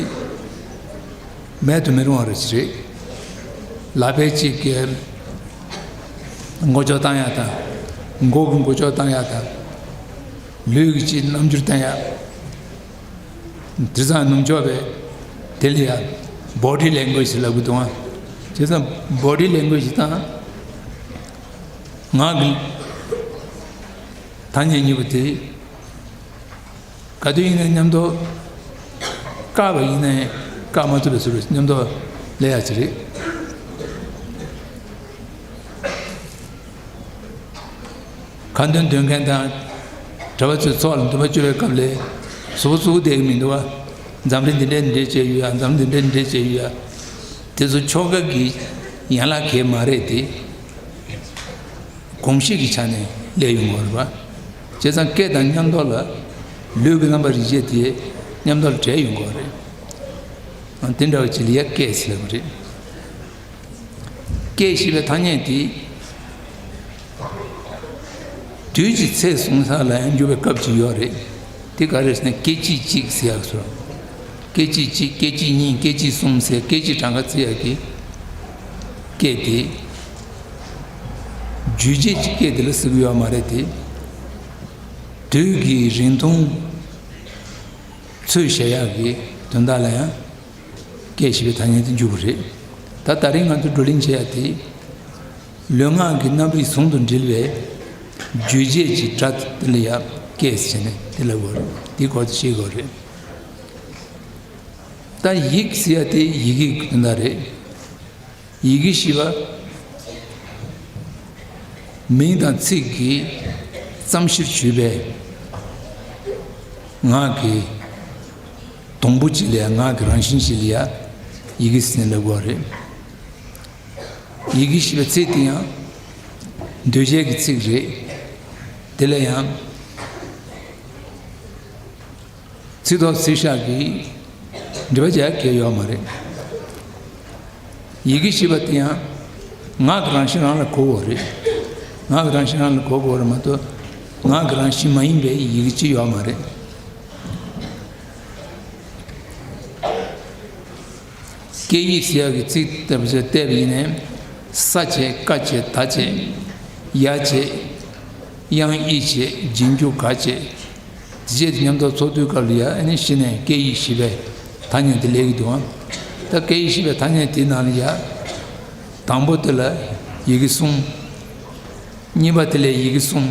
མེད་དུ་མི་རུང་བ་རེད། ལག་པས་གཅིག་གིས་མགོ་ལྕོག་བཏང་ཡག་དང་། མགོ་གི་མགོ་ལྕོག་བཏང་ཡག་དང་། ལུས་ཀྱི་གཅིག་རྣམ་འགྱུར་བཏང་ཡག་དེ་ཙམ་ནུབ་ཕྱོགས་པས་དེ་ལ་ཡང་body language ལབ་ཀྱི་འདུག་ཨང་། བྱས་ཙང་body language དང་ངག་གི་ཐ་སྙད་གཉིས་པོ་དེ་ ག་དུས་ཡིན་ནའི་མཉམ་དུ། བཀག་པ་ཡིན་ནའི་བཀག་མ་ཐུབ་པའི་ཚུལ་དུ་མཉམ་དུ་སླེབས་ཡག་ཅིག་རེད། ཁ་འདོན་འདོན་མཁན་དང་གྲྭ་པ་ཚོའི་ཚོགས་ལ་འདུན་པ་བཅོལ་བའི་སྐབས་ལ་གཟུགས་པོ་བཙུགས་བསྡད་ཀྱི་མི་འདུག་བ། འཛམ་གླིང་འདི་འདྲས་འདི་འདྲས་བྱས་ཡོད་ཡ། འཛམ་གླིང་འདི་འདྲས་འདི་འདྲས་བྱས་ཡོད་ཡ། དེ་ཚོ་ཆོ་ག་གི་ཡན་ལག་གས་མ་རེད་དེ། གོམས་གཤིས་ཀྱི་ཆ་ནས་སླེབས་ཡོང་གི་རེད་བ། བྱས་ཙང་སྐད་དང་མཉམ་དུ་ལ་ལུས་ཀྱི་རྣམ་པ་རིག་བྱེད་དེ་མཉམ་དུ་ལ་འདྲེས་ཡོང་གི་རེད། དེ་འདྲ་བ་ཅིག་ལ་ཡ་སྐད་ཟེར་བ་རེད། སྐད་ཅེས་པའི་ཐ་སྙད་དེ། དུས་ཀྱི་ཚེས་བཟུང་ས་ལ་ཡང་འཇུག་པའི་སྐབས་ཅིག་ཡོད་རེད། དེ་ག་རེ་ཟེར་ན་སྐད་ཅིག་གཅིག་ཟེར་ཡག་སོ། སྐད་ཅིག་གཅིག་སྐད་ཅིག་གཉིས་སྐད་ཅིག་གསུམ་ཟེར་སྐད་ཅིག་གྲངས་ཀ་བརྩི་ཡག་གི་སྐད་དེ། རྗོད་བྱེད་ཀྱི་སྐད་དེ་ལ་ཟེར་གྱི་ཡོད་མ་རེད་དེ། དུས་ཀྱི་རིང་ཐུང་ཚོད་བྱེད་ཡག་གི་དོན་དག་ལ་ཡང་སྐད་ཅེས་པའི་ཐ་སྙད་དེ་འཇུག་གི་རེད། ད་ད་རིང་ང་ཚོ་བགྲོ་གླེང་བྱེད་ཡག་དེ། ལུས་ངག་གི་རྣམ་རིག་ཟུང་དུ་འབྲེལ་བའི་རྗོད་བྱེད་ཀྱི་སྒྲ་དེ་ལ་ཡང་སྐད་ཟེར་ནས་དེ་ལབ་དགོས་རེད། དེ་སྐོར་དུ་ཤེས་དགོས་རེད། ད་ཡིག་ཟེར་ཡག་དེ་ཡི་གེ་གི་དོན་དག་རེད། ཡི་གེ་ཞེས་པ། མིང་དང་ཚིག་གི་ཙམ་ཞིག་བརྗོད་པའི་ངག་གི་སྡོང་པོ་ཅིག་ལ་ཡ། ངག་གི་རང་བཞིན་ཅིག་ལ་ཡ་ཡི་གེ་ཟེར་ནས་ལབ་དགོས་རེད། ཡི་གེ་ཞེས་པའི་ཚིག་དེ་ཡང་འདོད་བྱེད་ཀྱི་ཚིག་རེད། དེ་ལ་ཡང་། ཚིག་ཐོག་ཚིག་ཤག་གིས་འགྲེལ་པ་རྒྱག་གི་ཡོད་མ་རེད། ཡི་གེ་ཞེས་པ་དེ་ཡང་ངག་གི་རང་བཞིན་རང་ལ་གོ་དགོས་རེད། ངག་གི་རང་བཞིན་རང་ལ་གོ་དགོས་རེད་མ་གཏོགས། ངག་གི་རང་བཞིན་མ་ཡིན་པའི་ཡི་གེ་ཅིག་ཡོད་མ་རེད། སྐད་ཡིག་ཟེར་ཡག་གི་ཚིག་ལྟ་བུ་ཞིག་བལྟས་པ་ཡིན་ནའི། ས་བྱས། ཀ་བྱས། ད་བྱས། ཡ་བྱས། དབྱངས་ཨི་བྱས། རྗེས་འཇུག་ག་བྱས། དེ་བྱས་དེ་མཉམ་དུ་ཚོགས་དུས་སྐབས་ལ་ཡ། ཨ་ནི་གཞི་ནས་སྐད་ཡིག་ཞེས་པའི་ཐ་སྙད་དེ་སླེབས་ཀྱི་འདུག་ཨང་། ད་སྐད་ཡིག་ཞེས་པའི་ཐ་སྙད་དེའི་ནང་ལ་ཡ། དང་པོ་དེ་ལ་ཡི་གེ་གསུམ། གཉིས་པ་དེ་ལ་ཡི་གེ་གསུམ།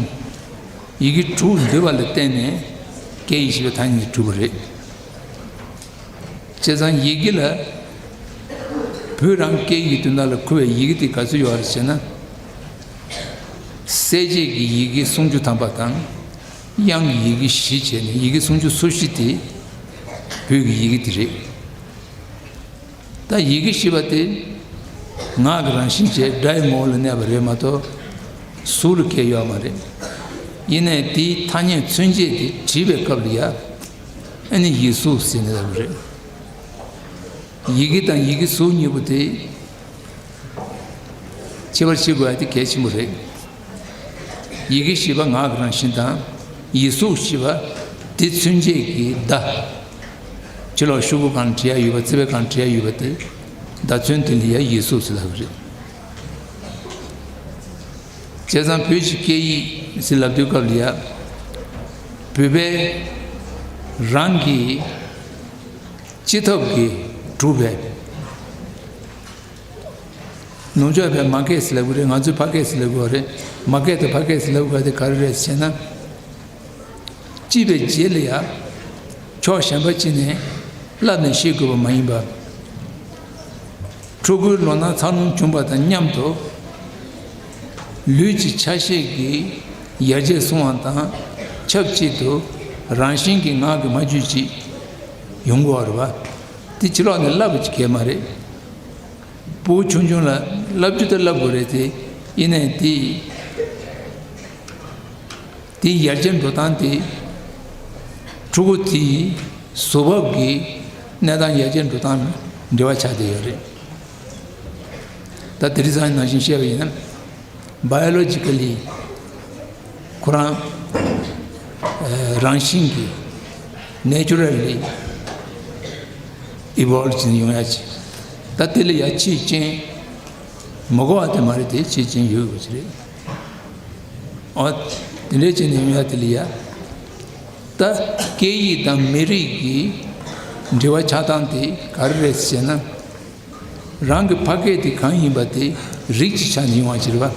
ཡི་གེ་དྲུག་འདུས་པ་ལ་བརྟེན་ནས་སྐད་ཡིག་ཞེས་པའི་ཐ་སྙད་གྲུབ་པ་རེད། བྱས་ཙང་ཡི་གེ་ལ། བོད་རང་སྐད་ཡིག་དོན་དག་ལ་གོ་བའི་ཡི་གེ་དེ་ག་ཚོད་ཡོད་རེད་ཟེར་ན། གསལ་བྱེད་ཀྱི་ཡི་གེ་སུམ་ཅུ་ཐམ་པ་དང་། དབྱངས་ཀྱི་ཡི་གེ་བཞི་བྱས་ནས་ཡི་གེ་སུམ་ཅུ་སོ་བཞི་དེ་བོད་ཀྱི་ཡི་གེ་དེ་རེད། ད་ཡི་གེ་ཞེས་པ་དེ་ངག་གི་རང་བཞིན་བྱས་སྒྲ་ཡི་ངོ་བོ་ལ་གནས་པ་རེད་མ་གཏོགས་གཟུགས་ལ་ཁྱད་ཡོད་མ་རེད། ཡིན་ནའི་དེའི་ཐ་སྙད་མཚོན་བྱེད་དེ་བྲིས་པའི་སྐབས་ལ་ཡ། ཨ་ནི་ཡིག་གཟུགས་ཟེར་ནས་ལབ་པ་རེད། ཡི་གེ་དང་ཡི་གེ་གཟུགས་གཉིས་པོ་དེ་ཁྱད་པར་ཕྱེ་དགོས་ཡ་དེ་གལ་ཆེན་པོ་རེད། ཡི་གེ་ཞེས་པ་ངག་གི་རང་བཞིན་དང་། ཡིག་གཟུགས་ཞེས་པ་དེ་མཚོན་བྱེད་ཀྱི་བརྡ། ཕྱི་ལོགས་ཤོག་གུ་སྒང་བྲིས་ཡ་ཡོད་པ། རྩིག་པའི་སྒང་བྲིས་ཡ་ཡོད་པ་དེ་བརྡ་མཚོན་དེ་ལ་ཡ་ཡིག་གཟུགས་ཟེར་ལབ་པ་རེད། བྱས་ཙང་བོད་ཀྱི་སྐད་ཡིག་ཟེར་ལབ་དུས་སྐབས་ལ་ཡ། བོད་པའི་རང་གི་སྤྱི་ཐབ་ཀྱིས་གྲུབ་པའི། ནུབ་ཕྱོགས་པས་མ་སྐད་ཟེར་ལབ་ཀྱི་རེད། ང་ཚོས་ཕ་སྐད་ཟེར་ལབ་ཀྱི་རེད། མ་སྐད་དང་ཕ་སྐད་ཟེར་ལབ་དགོས་དེ་ག་རེ་རེད་ཟེར་ན། སྐྱེས་པའི་རྗེས་ལ་ཡང་ཕྱོགས་གཞན་པ་ཅིག་ནས་བསླབས་ནས་ཤེས་དགོས་པ་མ་ཡིན་པ། ཕྲུ་གུའི་ལོ་ན་འཚར་ལོངས་བྱུང་བ་དང་མཉམ་དུ། ལུས་ཀྱི་ཆ་ཤས་ཀྱི་ཡར་རྒྱས་སོང་བ་དང་ཆབས་ཅིག་ཏུ་རང་བཞིན་གྱིས་ངག་གི་སྨྲ་བརྗོད་ཅིག་ཡོང་དགོས་པ་རེད་པ། དེ་ཕྱི་ལོགས་ནས་བསླབ་པ་ཅིག་གལ་མ་རེད། ཕྲུ་གུ་ཆུང་ཆུང་ལ་བསླབ་རྒྱུ་དེ་བསླབ་དགོས་རེད་དེ། ཡིན་ནའི་དེ། དེའི་ཡར་རྒྱས་འགྲོ་སྟངས་དེ། ཕྲུ་གུ་དེའི་གཟུགས་བབ་ཀྱི་གནས་སྟངས་ཡར་རྒྱས་འགྲོ་སྟངས་འབྲེལ་བ་ཆགས་བསྡད་ཡོད་རེད། ད་དེ་རིང་སང་ནང་བཞིན་བཤད་པ་ཡིན་ན། བ་ཡོ་ལོ་ཇི་ཀ་ལི། ཁོ་རང་། ཨ། རང་བཞིན་གྱིས་ནེ་ཅུ་རལ་ལི་ཨི་བོལ་བ་བྱས་ནས་ཡོང་ཡ་ཅིག་ད་དེ་ལ་ཡ་ཆེས་རྐྱེན་མ་གོ་བ་དེ་མ་རེད་དེ། ཆེས་རྐྱེན་ཡོད་དགོས་ཀྱི་རེད། ཨོ། དེ་འདྲའི་བྱས་ནས་ཡོང་ཡ་དེ་ལ་ཡ། ད་སྐད་ཡིག་དང་མི་རིགས་ཀྱི་འབྲེལ་བ་ཆགས་སྟངས་དེ་ག་རེ་རེད་ཟེར་ན། རང་གི་ཕ་སྐད་དེ་གང་ཡིན་པ་དེ་རིགས་ཀྱི་ཆ་ནས་ཡོང་བ་ཅིག་རེད་པ།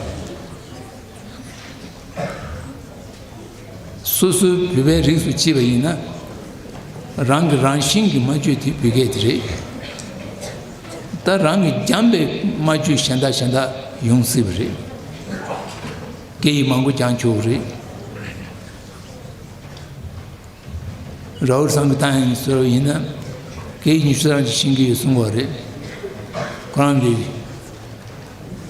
སོ་སོའི་བོད་པའི་རིགས་སུ་སྐྱེས་པ་ཡིན་ན། རང་གི་རང་བཞིན་གྱི་སྨྲ་བརྗོད་དེ་བོད་སྐད་དེ་རེད། ད་རང་གིས་སྦྱངས་པའི་སྨྲ་བརྗོད་གཞན་དག་གཞན་དག་ཡོང་སྲིད་པ་རེད། སྐད་ཡིག་མང་པོ་སྦྱང་ཆོག་གི་རེད། རའུལ་སང་གི་ཏང་ཡང་གསོལ་བ་ཡིན་ན། སྐད་ཡིག་ཉི་ཤུ་རྩ་གཅིག་ཤེས་ཀྱི་ཡོད་གསུང་གི་ཡོད་རེད། ཁོ་རང་གིས་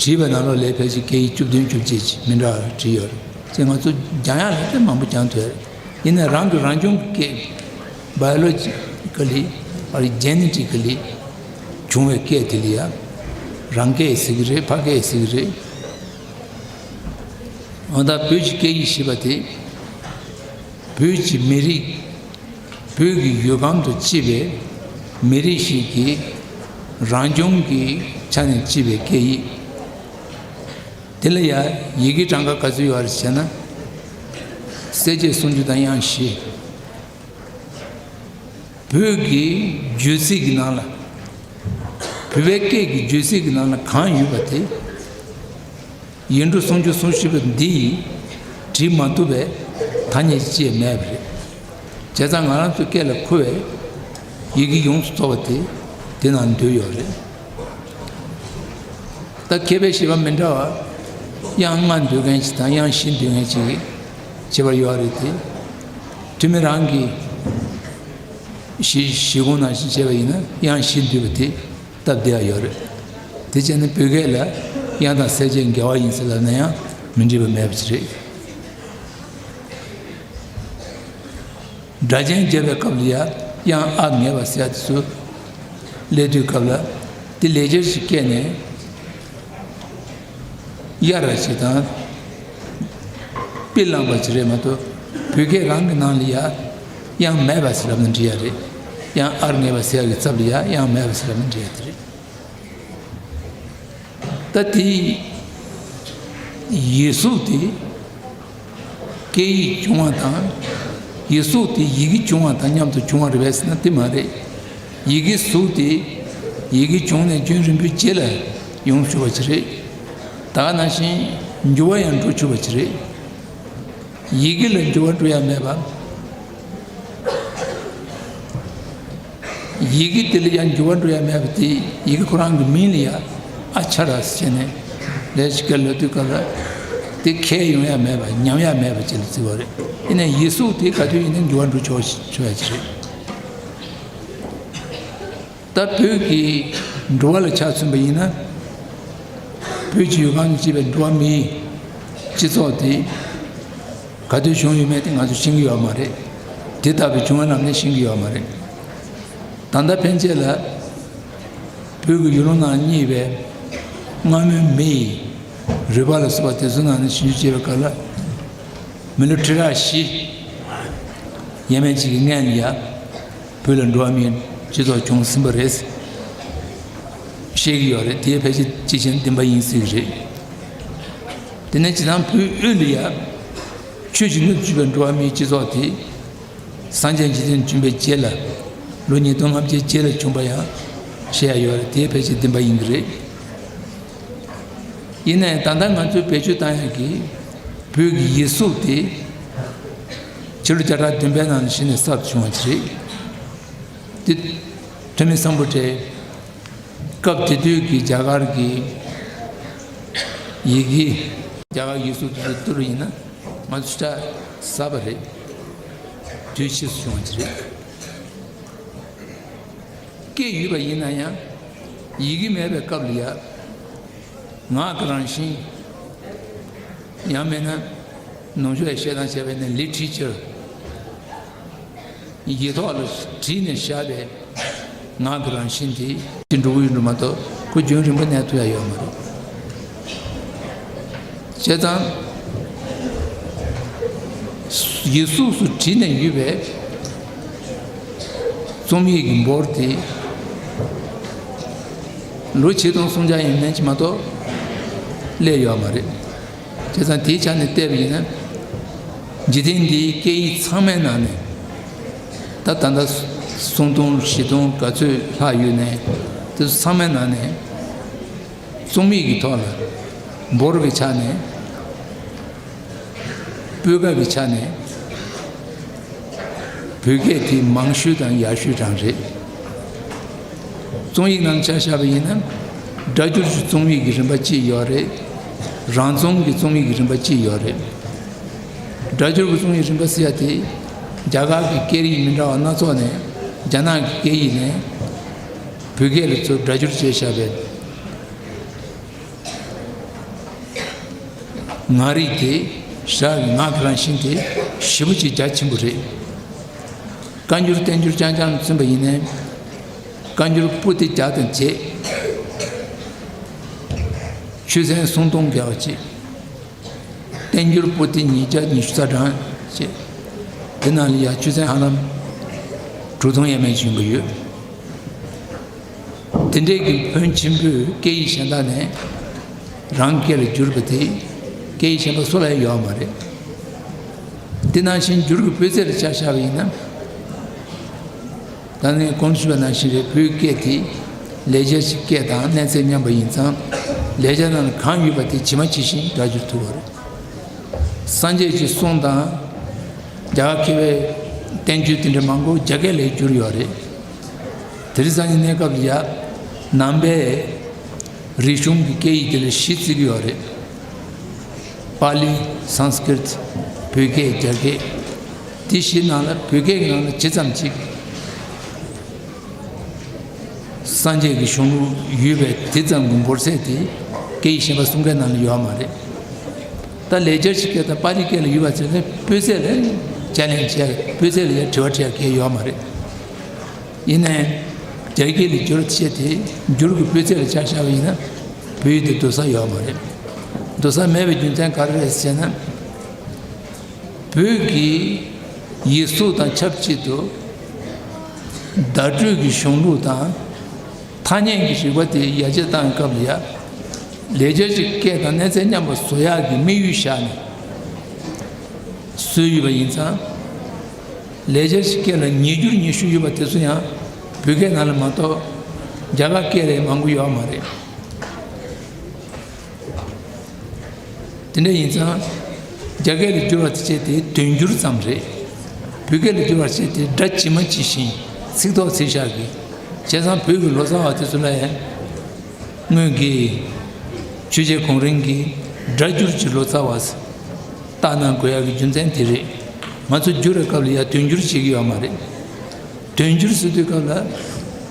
བྲིས་པ་ནང་ལོགས་ལ་ཕལ་ཆེར་སྐད་ཡིག་བཅུ་བདུན་བཅུ་གཅིག་ཅིག་མི་འདྲ་བ་བྲིས་ཡོད་རེད། ཅེས་ང་ཚོ་སྦྱང་ཡག་ལ་དེ་མང་པོ་སྦྱང་ཐུབ་ཡོད་རེད། ཡིན་ནའི་རང་གི་རང་བྱུང་གི་སྐད། བྷའི་ཡོ་ལོ་ཇི་ཀ་ལི། ཨ་རི་ཇེ་ནེ་ཊི་ཀ་ལི་བྱུང་བའི་སྐད་དེ་ལ་ཡ། རང་སྐད་ཟེར་གྱི་རེད། ཕ་སྐད་ཟེར་གྱི་རེད། འོ་ད་བོད་ཀྱི་སྐད་ཡིག་ཞེས་པ་དེ། བོད་ཀྱི་མི་རིགས། བོད་ཀྱི་ཡུལ་ཁམས་དང་གཅིག་པའི་མི་རིགས་ཤིག་གི་རང་བྱུང་གི་ཆ་ནས་གཅིག་པའི་སྐད་ཡིག། དེ་ལ་ཡང་ཡི་གེ་གྲངས་ཀ་ག་ཚོད་ཡོད་རེད་ཟེར་ན། གསལ་བྱེད་སུམ་ཅུ་དང་དབྱངས་བཞི། བོད་ཀྱི་རྒྱུད་ཚིག་གི་ནང་ལ། བོད་པའི་སྐད་ཀྱི་རྒྱུད་ཚིག་གི་ནང་ལ་གང་ཡོད་པ་དེ། ཡིག་འབྲུ་སུམ་ཅུ་སོ་བཞི་པོ་འདི་ཡིས་བྲིས་མ་ཐུབ་པའི་ཐ་སྙད་ཅིག་མེད་པ་རེད། བྱས་ཙང་ང་རང་ཚོའི་སྐད་ལ་མཁོ་བའི་ཡི་གེ་ཡོངས་སུ་རྫོགས་པ་དེ་དེ་ནང་འདུས་ཡོད་རེད། ད་མཁས་པའི་བཞེད་པ་མི་འདྲ་བ། དབྱངས་ལྔ་འདོད་མཁན་ཅིག་དང་དབྱངས་བཞི་འདོད་མཁན་ཅིག་གི་བྱེད་པ་ཡོད་རེད་དེ། ཐུ་མི་རང་གིས་གཞི་གཞི་གོང་ནང་བཞིན་བྱས་པ་ཡིན་ན་དབྱངས་བཞི་འདོད་པ་དེ་སྟབས་བདེ་བ་ཡོད་རེད། དེ་བྱས་ན་བོད་སྐད་ལ་དབྱངས་དང་གསལ་བྱེད་འགལ་བ་ཡིན་ཟེར་ལབ་ན་ཡང་མི་འགྲིག་པ་མེད་པ་ཅིག་རེད། སྒྲ་གཅན་བརྒྱབ་པའི་སྐབས་ལ་ཡང་དབྱངས་ཨ་ངེས་པ་ཟེར་ཡ་དེ་ཚོ་སླེབས་དུས་སྐབས་ལ་དེ་ལེགས་སྦྱར་ཞིག་བཀལ་ནས་གཡར་བ་ཞིག་དང་། དཔེ་བླངས་པ་ཞིག་རེད་མ་གཏོགས་བོད་སྐད་རང་གི་ནང་ལ་ཡང་དབྱངས་མེད་པ་ཟེར་ལབ་ན་འགྲིག་ཡ་རེད། དབྱངས་ཨར་ངེས་པ་ཟེར་ཡ་གི་ཚབ་ལ་ཡང་དབྱངས་མེད་པ་ཟེར་ལབ་ན་འགྲིག་ཡ་དེ་རེད། ད་དེ་ཡིག་གཟུགས་དེ། སྐད་ཡིག་བྱུང་བ་དང་། ཡིག་གཟུགས་དེ་ཡི་གེ་བྱུང་བ་དང་མཉམ་དུ་བྱུང་བ་རེད་པས་ཟེར་ན་དེ་མ་རེད། ཡི་གེ་གཟུགས་དེ་ཡི་གེ་བྱུང་ནས་རྒྱུན་རིང་པོའི་རྗེས་ལ་ཡོང་ཆོག་པ་ཅིག་རེད། ད་ག་ནང་བཞིན་འགྱུར་བ་ཡང་འགྲོ་ཆོག་པ་ཅིག་རེད། ཡི་གེ་ལ་འགྱུར་བ་འགྲོ་ཡ་མེད་པ། ཡི་གེ་དེ་ལ་ཡང་འགྱུར་བ་འགྲོ་ཡ་མེད་པ་དེ་ཡི་གེ་ཁོ་རང་གི་མིང་ལ་ཡང་ཨ་ཆ་ར་ཟེར་ནས་ལས་ཞིག་སྐད་ལ་དུས་སྐབས་ལ་དེ་ཁས་ཡོང་ཡ་མེད་པ་ཉམས་ཡ་མེད་པ་ཅིག་ལ་བརྩི་བ་རེད། ཡིན་ནའི་ཡིག་གཟུགས་དེ་ག་དུས་ཡིན་ནའི་འགྱུར་བ་འགྲོ་ཆོག་ཆོག་ཡ་ཅིག་རེད། ད་བོད་ཀྱི་འགྲོ་བ་ལ་ཆ་མཚོན་པ་ཡིན་ན། བོད་ཀྱི་ཡུལ་ཁམས་སུ་སྐྱེས་པའི་འགྲོ་བ་མིའི་སྤྱི་ཚོགས་དེ་ག་དུས་བྱུང་ཡོད་མེད་དེ་ང་ཚོས་ཤེས་ཀྱི་ཡོད་མ་རེད། དེ་ལྟ་བུའི་བྱུང་བ་རྣམས་ནི་ཤེས་ཀྱི་ཡོད་མ་རེད། ད་ལྟ་ཕན་ཆད་ལ་བོད་ཀྱི་ཡུལ་ལུང་ནང་རྙེད་པའི་སྔ་མོའི་མི་ཡི་རུས་པ་ལ་སོགས་པ་དེ་ཚོ་ནང་ནས་ཞིབ་འཇུག་བྱས་པའི་སྐབས་ལ་མི་ལོ་ཁྲི་ཕྲག་བཞི་ཡས་མས་ཅིག་གི་སྔན་ལ་ཡ། བོད་ལ་འགྲོ་བ་མིའི་སྤྱི་ཚོགས་བྱུང་ཟིན་པ་རེད། བཤད་ཀྱི་ཡོད་རེད། དེ་ཕལ་ཆེར་གཅིག་ཤེས་བདེན་པ་ཡིན་སྲིད་ཀྱི་རེད། དེ་ནས་སྤྱིར་བཏང་བོད་དབུས་ལ་ཡ། ཆོས་ཀྱི་སྣོད་དུ་གྱུར་པའི་འགྲོ་བ་མིའི་སྤྱི་ཚོགས་དེ། སངས་རྒྱས་འཇིག་རྟེན་བྱོན་པའི་རྗེས་ལ། ལོ་ཉིས་སྟོང་ལྔ་བརྒྱའི་རྗེས་ལ་བྱུང་པ་ཡང་བཤད་ཡ་ཡོད་རེད། དེ་ཕལ་ཆེར་བདེན་པ་ཡིན་གྱི་རེད། ཡིན་ནའི་ད་ལྟ་ང་ཚོས་བེད་སྤྱོད་བཏང་ཡ་གི་བོད་ཀྱི་ཡིག་གཟུགས་དེ། ཕྱི་ལོ་བརྒྱ་ཕྲག་བདུན་པའི་ནང་ནས་གཞི་ནས་གསར་དུ་བྱུང་བ་ཅིག་རེད། དེ་ཐོན་མི་སམ་བྷོ་ཊས་སྐབས་དེ་དུས་ཀྱི་རྒྱ་གར་གྱི་ཡི་གེ། རྒྱ་གར་ཡིག་གཟུགས་དེ་ཚོ་བསྡུར་བ་ཡིན་ན་ང་ཚོ་ཆ་ཟབ་པ་རེད། དུས་ཕྱིས་སུ་བྱུང་བ་ཅིག་རེད། སྐད་ཡོད་པ་ཡིན་ན་ཡང་ཡི་གེ་མེད་པའི་སྐབས་ལ་ཡ། ངག་གི་རང་བཞིན། ཡང་མིན་ན་ནུབ་ཕྱོགས་ཀྱི་བཤད་སྟངས་བྱས་པ་ཡིན་ན་ལི་ཊི་རེ་ཅར། ཡིག་ཐོག་ལ་བྲིས་ནས་བཞག་པའི་ངག་གི་རང་བཞིན་དེ་དེ་འགྲོ་གི་ཡོད་འགྲོ་མ་གཏོགས་ཁོ་རྒྱུན་རིང་པོ་གནས་ཐུབ་ཡ་ཡོད་མ་རེད། བྱས་ཙང་། ཡིག་གཟུགས་སུ་བྲིས་ནས་ཡོད་པའི་རྩོམ་ཡིག་གི་འབོར་དེ་ལོ་ཆིག་སྟོང་སུམ་བརྒྱ་ཡས་མས་ཅིག་མ་གཏོགས་སླེབས་ཡོད་མ་རེད། བྱས་ཙང་དེའི་ཆ་ནས་བལྟས་པ་ཡིན་ན། འཇིག་རྟེན་འདིའི་སྐད་ཡིག་ཚང་མའི་ནང་ནས་ད་ད་ལྟ་སུམ་སྟོང་བཞི་སྟོང་ག་ཚོད་ལྷག་ཡོད་ནའི་དེ་ཚོ་ཚང་མའི་ནང་ནས། རྩོམ་ཡིག་གི་ཐོག་ལ་འབོར་གྱི་ཆ་ནས། སྤུས་ཀ་གི་ཆ་ནས། བོད་སྐད་དེ་མང་ཤོས་དང་ཡག་ཤོས་རང་རེད། རྩོམ་ཡིག་ནང་ཆ་བཞག་པ་ཡིན་ན། སྒྲ་སྒྱུར་གྱི་རྩོམ་ཡིག་གི་རིམ་པ་གཅིག་ཡོད་རེད། རང་རྩོམ་གྱི་རྩོམ་ཡིག་གི་རིམ་པ་གཅིག་ཡོད་རེད། སྒྲ་སྒྱུར་གྱི་རྩོམ་ཡིག་རིམ་པ་ཟེར་ཡ་དེ། རྒྱ་གར་གྱི་སྐད་རིགས་མི་འདྲ་བ་སྣ་ཚོགས་ནས། རྒྱ་ནག་གི་སྐད་ཡིག་ནས་བོད་སྐད་ལ་ཚུར་སྒྲ་སྒྱུར་བྱས་བཞག་པའི་ངག་རིགས་དེ། ཞྭ་གི་ངག་གི་རང་བཞིན་དེ་ཞེ་པོ་ཅིག་རྒྱ་ཆེན་པོ་རེད། བཀའ་འགྱུར་བསྟན་འགྱུར་རྐྱང་རྐྱང་མཚོན་པ་ཡིན་ནའི། བཀའ་འགྱུར་པོ་ཏི་བརྒྱ་དང་བརྒྱད། ཆོས་ཚན་སུམ་སྟོང་བརྒལ་བ་ཅིག་བསྟན་འགྱུར་པོ་ཏི་ཉིས་བརྒྱ་ཉི་ཤུ་རྩ་གྲངས་བཅས། དེ་ནང་ལ་ཡང་ཆོས་ཚན་ཧ་ལམ་དྲུག་སྟོང་ཡས་མས་ཅིག་ཡོང་གི་ཡོད། དེ་འདྲའི་གི་ཕོན་ཆེན་པོས་སྐད་ཡིག་གཞན་དག་ནས་རང་སྐད་ལ་བསྒྱུར་པ་དེ། སྐད་ཡིག་གཞན་པ་སུ་ལ་ཡང་ཡོད་མ་རེད། དེ་ནང་བཞིན་འགྱུར་གྱི་སྤུས་ཚད་ལ་ཆ་བཞག་པ་ཡིན་ན། ད་ནི་གོང་དུ་ཞུས་པ་ནང་བཞིན་རེད། བོད་སྐད་དེ་ལེགས་སྦྱར་གྱི་སྐད་དང་གནས་ཚད་མཉམ་པ་ཡིན་ཙང་། ལེགས་སྦྱར་ནང་ལ་གང་ཡོད་པ་དེ་ཇི་མ་ཇི་བཞིན་སྒྲ་སྒྱུར་ཐུབ་པ་རེད། སངས་རྒྱས་ཀྱི་གསུང་དང་། རྒྱ་གར་མཁས་པའི་བསྟན་བཅོས་དེ་འདྲ་མང་པོ་རྒྱ་སྐད་ལ་བསྒྱུར་ཡོད་རེད། དེང་སང་གི་གནས་སྐབས་ལ་ཡ། ནང་པའི་རིག་གཞུང་གི་སྐད་ཡིག་དེ་ལ་བཞི་བརྩི་གི་ཡོད་རེད། པཱ་ལི། སཾ་སྐྲྀཏ། བོད་སྐད། རྒྱ་སྐད། དེ་བཞི་ནང་ལ་བོད་སྐད་ཀྱི་ནང་ལ་ཇི་ཙམ་ཅིག་སངས་རྒྱས་ཀྱི་གཞུང་ལུགས་ཡོད་པའི་དེ་ཙམ་གྱི་འབོར་ཚད་དེ་སྐད་ཡིག་གཞན་པ་གསུམ་ཀའི་ནང་ལ་ཡོད་མ་རེད། ད་ལེགས་སྦྱར་གྱི་སྐད་དང་པཱ་ལི་སྐད་ལ་ཡོད་པ་ཚོ་ནི་སྤུས་ཚད་ལ་དཔྱད་གླེང་བྱས། སྤུས་ཚད་ལ་ཡང་དྲི་བ་དྲི་ཡ་གང་ཡང་ཡོད་མ་རེད། ཡིན་ནའི། རྒྱ་སྐད་ལ་བསྒྱུར་བྱས་ཏེ་འགྱུར་གྱི་སྤུས་ཚད་ལ་ཆ་བཞག་པ་ཡིན་ན། བོད་ཡིག་དེ་སྡུག་ས་ཡོད་མ་རེད། སྡུག་ས་མེད་པའི་རྒྱུ་མཚན་ག་རེ་རེད་ཟེར་ན། བོད་ཀྱི་ཡིག་གཟུགས་དང་ཆབས་ཅིག་ཏུ། བརྡ་སྤྲོད་ཀྱི་གཞུང་ལུགས་དང་། ཐ་སྙད་ཀྱི་རིག་པ་དེ་ཡར་རྒྱས་བཏང་བའི་སྐབས་ལ་ཡ། ལེགས་སྦྱར་གྱི་སྐད་དང་གནས་ཚད་མཉམ་པ་བཟོ་ཡག་གི་དམིགས་ཡུལ་བཞག་ནས་བཟོས་ཡོད་པ་ཡིན་ཙང་། ལེགས་སྦྱར་གྱི་སྐད་ལ་ཉིས་འགྱུར་ཉི་ཤུ་ཡོད་པ་དེ་ཚོ་ཡང་བོད་སྐད་ནང་ལ་མ་གཏོགས། རྒྱ་གར་སྐད་ལས་མང་པོ་ཡོད་མ་རེད། དེ་འདྲ་ཡིན་ཙང་། རྒྱ་སྐད་ལ་བསྒྱུར་བ་དེ་བྱས་ཏེ་དོན་འགྱུར་ཙམ་རེད། བོད་སྐད་ལ་བསྒྱུར་བ་བྱས་ཏེ་སྒྲ་ཇི་མ་ཇི་བཞིན། ཚིག་ཐོག་ཚིག་བཞག་གི། བྱས་ཙང་བོད་ཀྱི་ལོ་ཙཱ་བ་དེ་ཚོ་ལ་ཡང་། སྔོན་གྱི་ཆོས་རྗེ་གོང་རིམ་གྱི་སྒྲ་སྒྱུར་གྱི་ལོ་ཙཱ་བ་བཏགས་གནང་དགོས་ཡག་གི་རྒྱུ་མཚན་དེ་རེད། ང་ཚོ་བསྒྱུར་བའི་སྐབས་ལ་ཡང་དོན་སྒྱུར་བྱེད་ཀྱི་ཡོད་མ་རེད། དོན་སྒྱུར་ཟེར་དུས་སྐབས་ལ།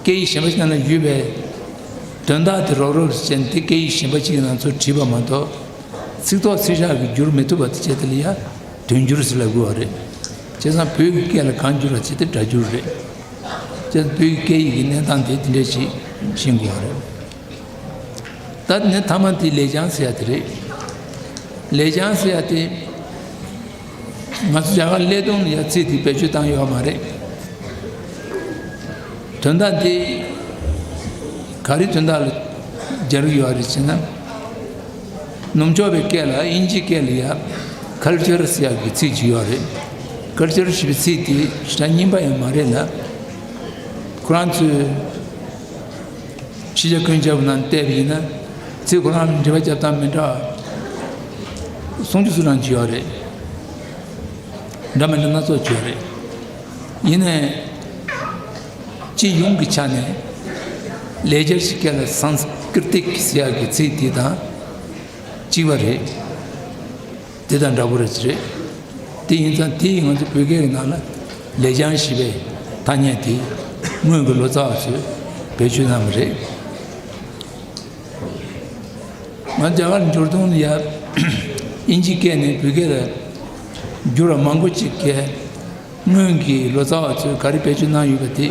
སྐད་ཡིག་གཞན་པ་ཞིག་ནང་ལ་ཡོད་པའི་དོན་དག་དེ་རོབ་རོབ་ཅན་དེ་སྐད་ཡིག་གཞན་པ་ཅིག་གི་ནང་ཚུར་བྲིས་པ་མ་གཏོགས། ཚིག་ཐོག་ཚིག་བཞག་གིས་བསྒྱུར་མི་ཐུབ་པ་དེ་བྱས་དེ་ལ་ཡང་དོན་སྒྱུར་ཟེར་ལབ་དགོས་པ་རེད། བྱས་ཙང་བོད་ཀྱི་སྐད་ལ་གང་བསྒྱུར་བ་བྱས་ཏེ་སྒྲ་སྒྱུར་རེད། བྱས་ཙང་བོད་ཀྱི་སྐད་ཡིག་གི་གནས་སྟངས་དེ་དེ་འདྲ་ཞིག་ཤེས་དགོས་པ་རེད། ད་ནི་མཐའ་མ་དེ་ལེགས་བྱང་ཟེར་ཡ་དེ་རེད། ལེགས་བྱང་ཟེར་ཡ་དེ། ང་ཚོ་རྒྱ་གར་ཀླད་སྟོང་ལ་ཡ་ཚིག་དེ་བེད་སྤྱོད་བཏང་ཡོད་མ་རེད། དོན་དག་འདི་ག་རེ་དོན་དག་ལ་སྦྱར་གྱི་ཡོད་རེད་ཟེར་ན། ནུབ་ཕྱོགས་པའི་སྐད་ལ་དབྱིན་ཇིའི་སྐད་ལ་ཡ་ཁལ་ཅར་ཟེར་ཡག་གི་ཚིག་ཅིག་ཡོད་རེད། ཁལ་ཅར་ཞེས་པའི་ཚིག་དེ་ཞེ་དྲག་རྙིང་པ་ཡང་མ་རེད་ལ། ཁོ་རང་ཚོས་ཕྱི་རྒྱལ་ཀུན་ཁྱབ་ནང་བལྟས་པ་ཡིན་ན། ཚིག་ཁོ་རང་ལ་འགྲེལ་པ་རྒྱབ་སྟངས་མི་འདྲ་བ་སུམ་ཅུ་སོ་གྲངས་ཅིག་ཡོད་རེད། འདྲ་མི་འདྲ་སྣ་ཚོགས་ཡོད་རེད། ཡིན་ནའི། སྤྱི་ཡོངས་ཀྱི་ཆ་ནས་ལེགས་སྦྱར་གྱི་སྐད་ལ་སཾ་སྐྲྀ་ཏིཀ་ཟེར་ཡག་གི་ཚིག་དེ་དང་གཅིག་པ་རེད། དེ་དང་འདྲ་པོ་རེད་ཟེར་རེད། དེ་ཡིན་ཙང་དེ་ཡིས་ང་ཚོ་བོད་སྐད་ཀྱི་ནང་ལ་ལེགས་བྱང་ཞེས་པའི་ཐ་སྙད་དེ་སྔོན་གྱི་ལོ་ཙཱ་བ་ཚོས་བེད་སྤྱོད་གནང་བ་རེད། ང་རྒྱ་གར་འབྱོར་དུས་ལ་ཡ་དབྱིན་ཇིའི་སྐད་ནས་བོད་སྐད་ལ་བསྒྱུར་བ་མང་པོ་ཅིག་གིས། སྔོན་གྱི་ལོ་ཙཱ་བ་ཚོས་ག་རེ་བེད་སྤྱོད་གནང་ཡོད་པ་དེ་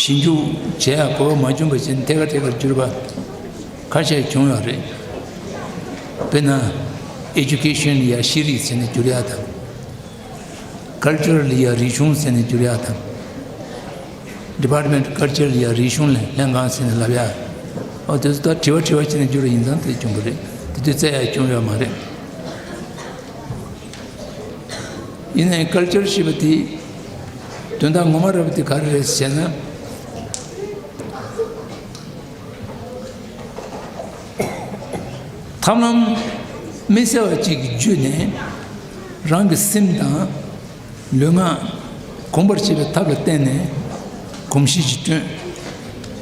ཞིབ་འཇུག་བྱེད་ཡག་གོ་བ་མ་བྱུང་བ་བྱས་ནས་ཐད་ཀར་ཐད་ཀར་བསྒྱུར་བ་ཁ་ཤས་བྱུང་ཡོད་རེད། དཔེར་ན། ཨེ་ཇུ་ཀེ་ཤན་ལ་ཡ་ཤེས་རིག་ཟེར་ནས་བསྒྱུར་ཡག་དང་། ཀལ་ཅར་ལ་ཡ་རིག་གཞུང་ཟེར་ནས་བསྒྱུར་ཡག་དང་། ཌི་པཱར་ཊི་མེན་ཊི་ཀལ་ཅར་ལ་ཡ་རིག་གཞུང་ལས་ལྷན་ཁང་ཟེར་ནས་ལབ་ཡག་འོ་དེ་ཚོ་ད་དྲི་བ་དྲི་བ་བྱས་ནས་བསྒྱུར་བ་ཡིན་ཙང་དེ་བྱུང་བ་རེད། དེ་དུས་བཙལ་ཡག་བྱུང་ཡོད་མ་རེད། ཡིན་ནའི་ཀལ་ཅར་ཞེས་པ་དེ་དོན་དག་ངོ་མ་རེད་པ་དེ་ག་རེ་རེད་ཟེར་ན། ཐབས་ལམ་མི་གསལ་བ་ཅིག་གི་བརྒྱུད་ནས་རང་གི་སེམས་དང་ལུས་ངག་ གོམས་པར་བྱེད་པའི་ཐབས་ལ་བརྟེན་ནས་གོམས་གཤིས་ཤིག་བསྐྲུན།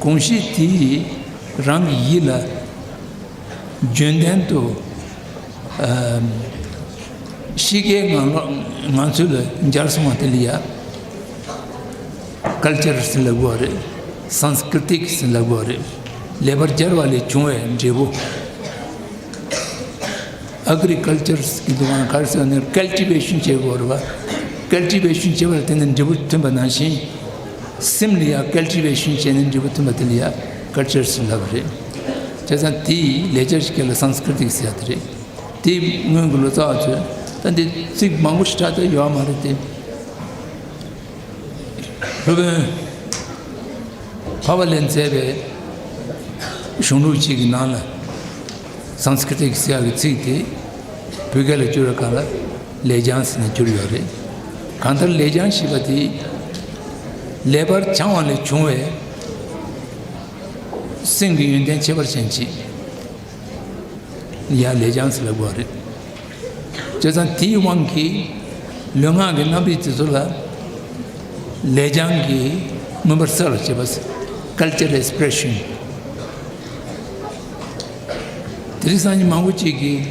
གོམས་གཤིས་དེས་རང་གི་ཡིད་ལ་རྒྱུན་ལྡན་དུ་ཨམ། གཤིས་ཀའི་ངང་ལོག་ངང་ཚུལ་ལ་འབྱར་སོང་བ་དེ་ལ་ཡ་ཀལ་ཅར་ཟེར་ལབ་དགོས་རེད། སན་སྐྲི་ཏིག་ཟེར་ལབ་དགོས་རེད། ལེགས་པར་སྦྱར་བ་ལས་བྱུང་བའི་འབྲས་བུ། ཨེག་རི་ཀལ་ཅར་གྱི་འདུ་ཁང་ག་རེ་ཟེར་ན་ཀལ་ཊི་བེ་ཤན་བྱེད་དགོས་རེད་བ། ཀལ་ཊི་བེ་ཤན་བྱེད་པ་ལ་བརྟེན་ནས་འབྲས་བུ་ཐོན་པ་ནང་བཞིན། སེམས་ལ་ཡང་ཀལ་ཊི་བེ་ཤན་བྱས་ནས་འབྲས་བུ་ཐོན་པ་དེ་ལ་ཡང་ཀལ་ཅར་ཟེར་ལབ་པ་རེད། བྱས་ཙང་དེའི་ལེགས་སྦྱར་གྱི་སྐད་ལ་སན་སྐྲི་ཏིག་ཟེར་ཡ་དེ་རེད། དེའི་སྔོན་གྱི་ལོ་ཙཱ་བ་ཚོས་ད་འདི་ཚིག་མང་པོ་ཞིག་བྲིས་ཏེ་ཡོད་མ་རེད་དེ། སློབ་དཔོན་འཕགས་པ་ལས་མཛད་པའི་གཞུང་ལུགས་གཅིག་གི་ནང་ལ་སན་སྐྲི་ཏིག་ཟེར་ཡག་གི་ཚིག་དེ་བོད་སྐད་ལ་བསྒྱུར་བའི་སྐབས་ལ་ལེགས་སྦྱང་ཟེར་ནས་བསྒྱུར་ཡོད་རེད། གང་ལྟར་ལེགས་སྦྱང་ཞེས་པ་དེ་ལེགས་པར་སྦྱང་བ་ལས་བྱུང་བའི་སེམས་ཀྱི་ཡོན་ཏན་ཁྱད་པར་ཅན་གཅིག་ཡ་ལེགས་སྦྱང་ཟེར་ལབ་དགོས་རེད། བྱས་ཙང་དེའི་དབང་གིས་ལུས་ངག་གི་རྣམ་རིག་དེ་ཚོ་ལ་ལེགས་སྦྱང་གི་མངོན་པར་གསལ་བར་བྱེད་པ། ཀལ་ཅར་ཨེག་སི་པི་རེ་ཤན། དེ་རིང་སང་ཉིན་མང་པོ་ཅིག་གིས་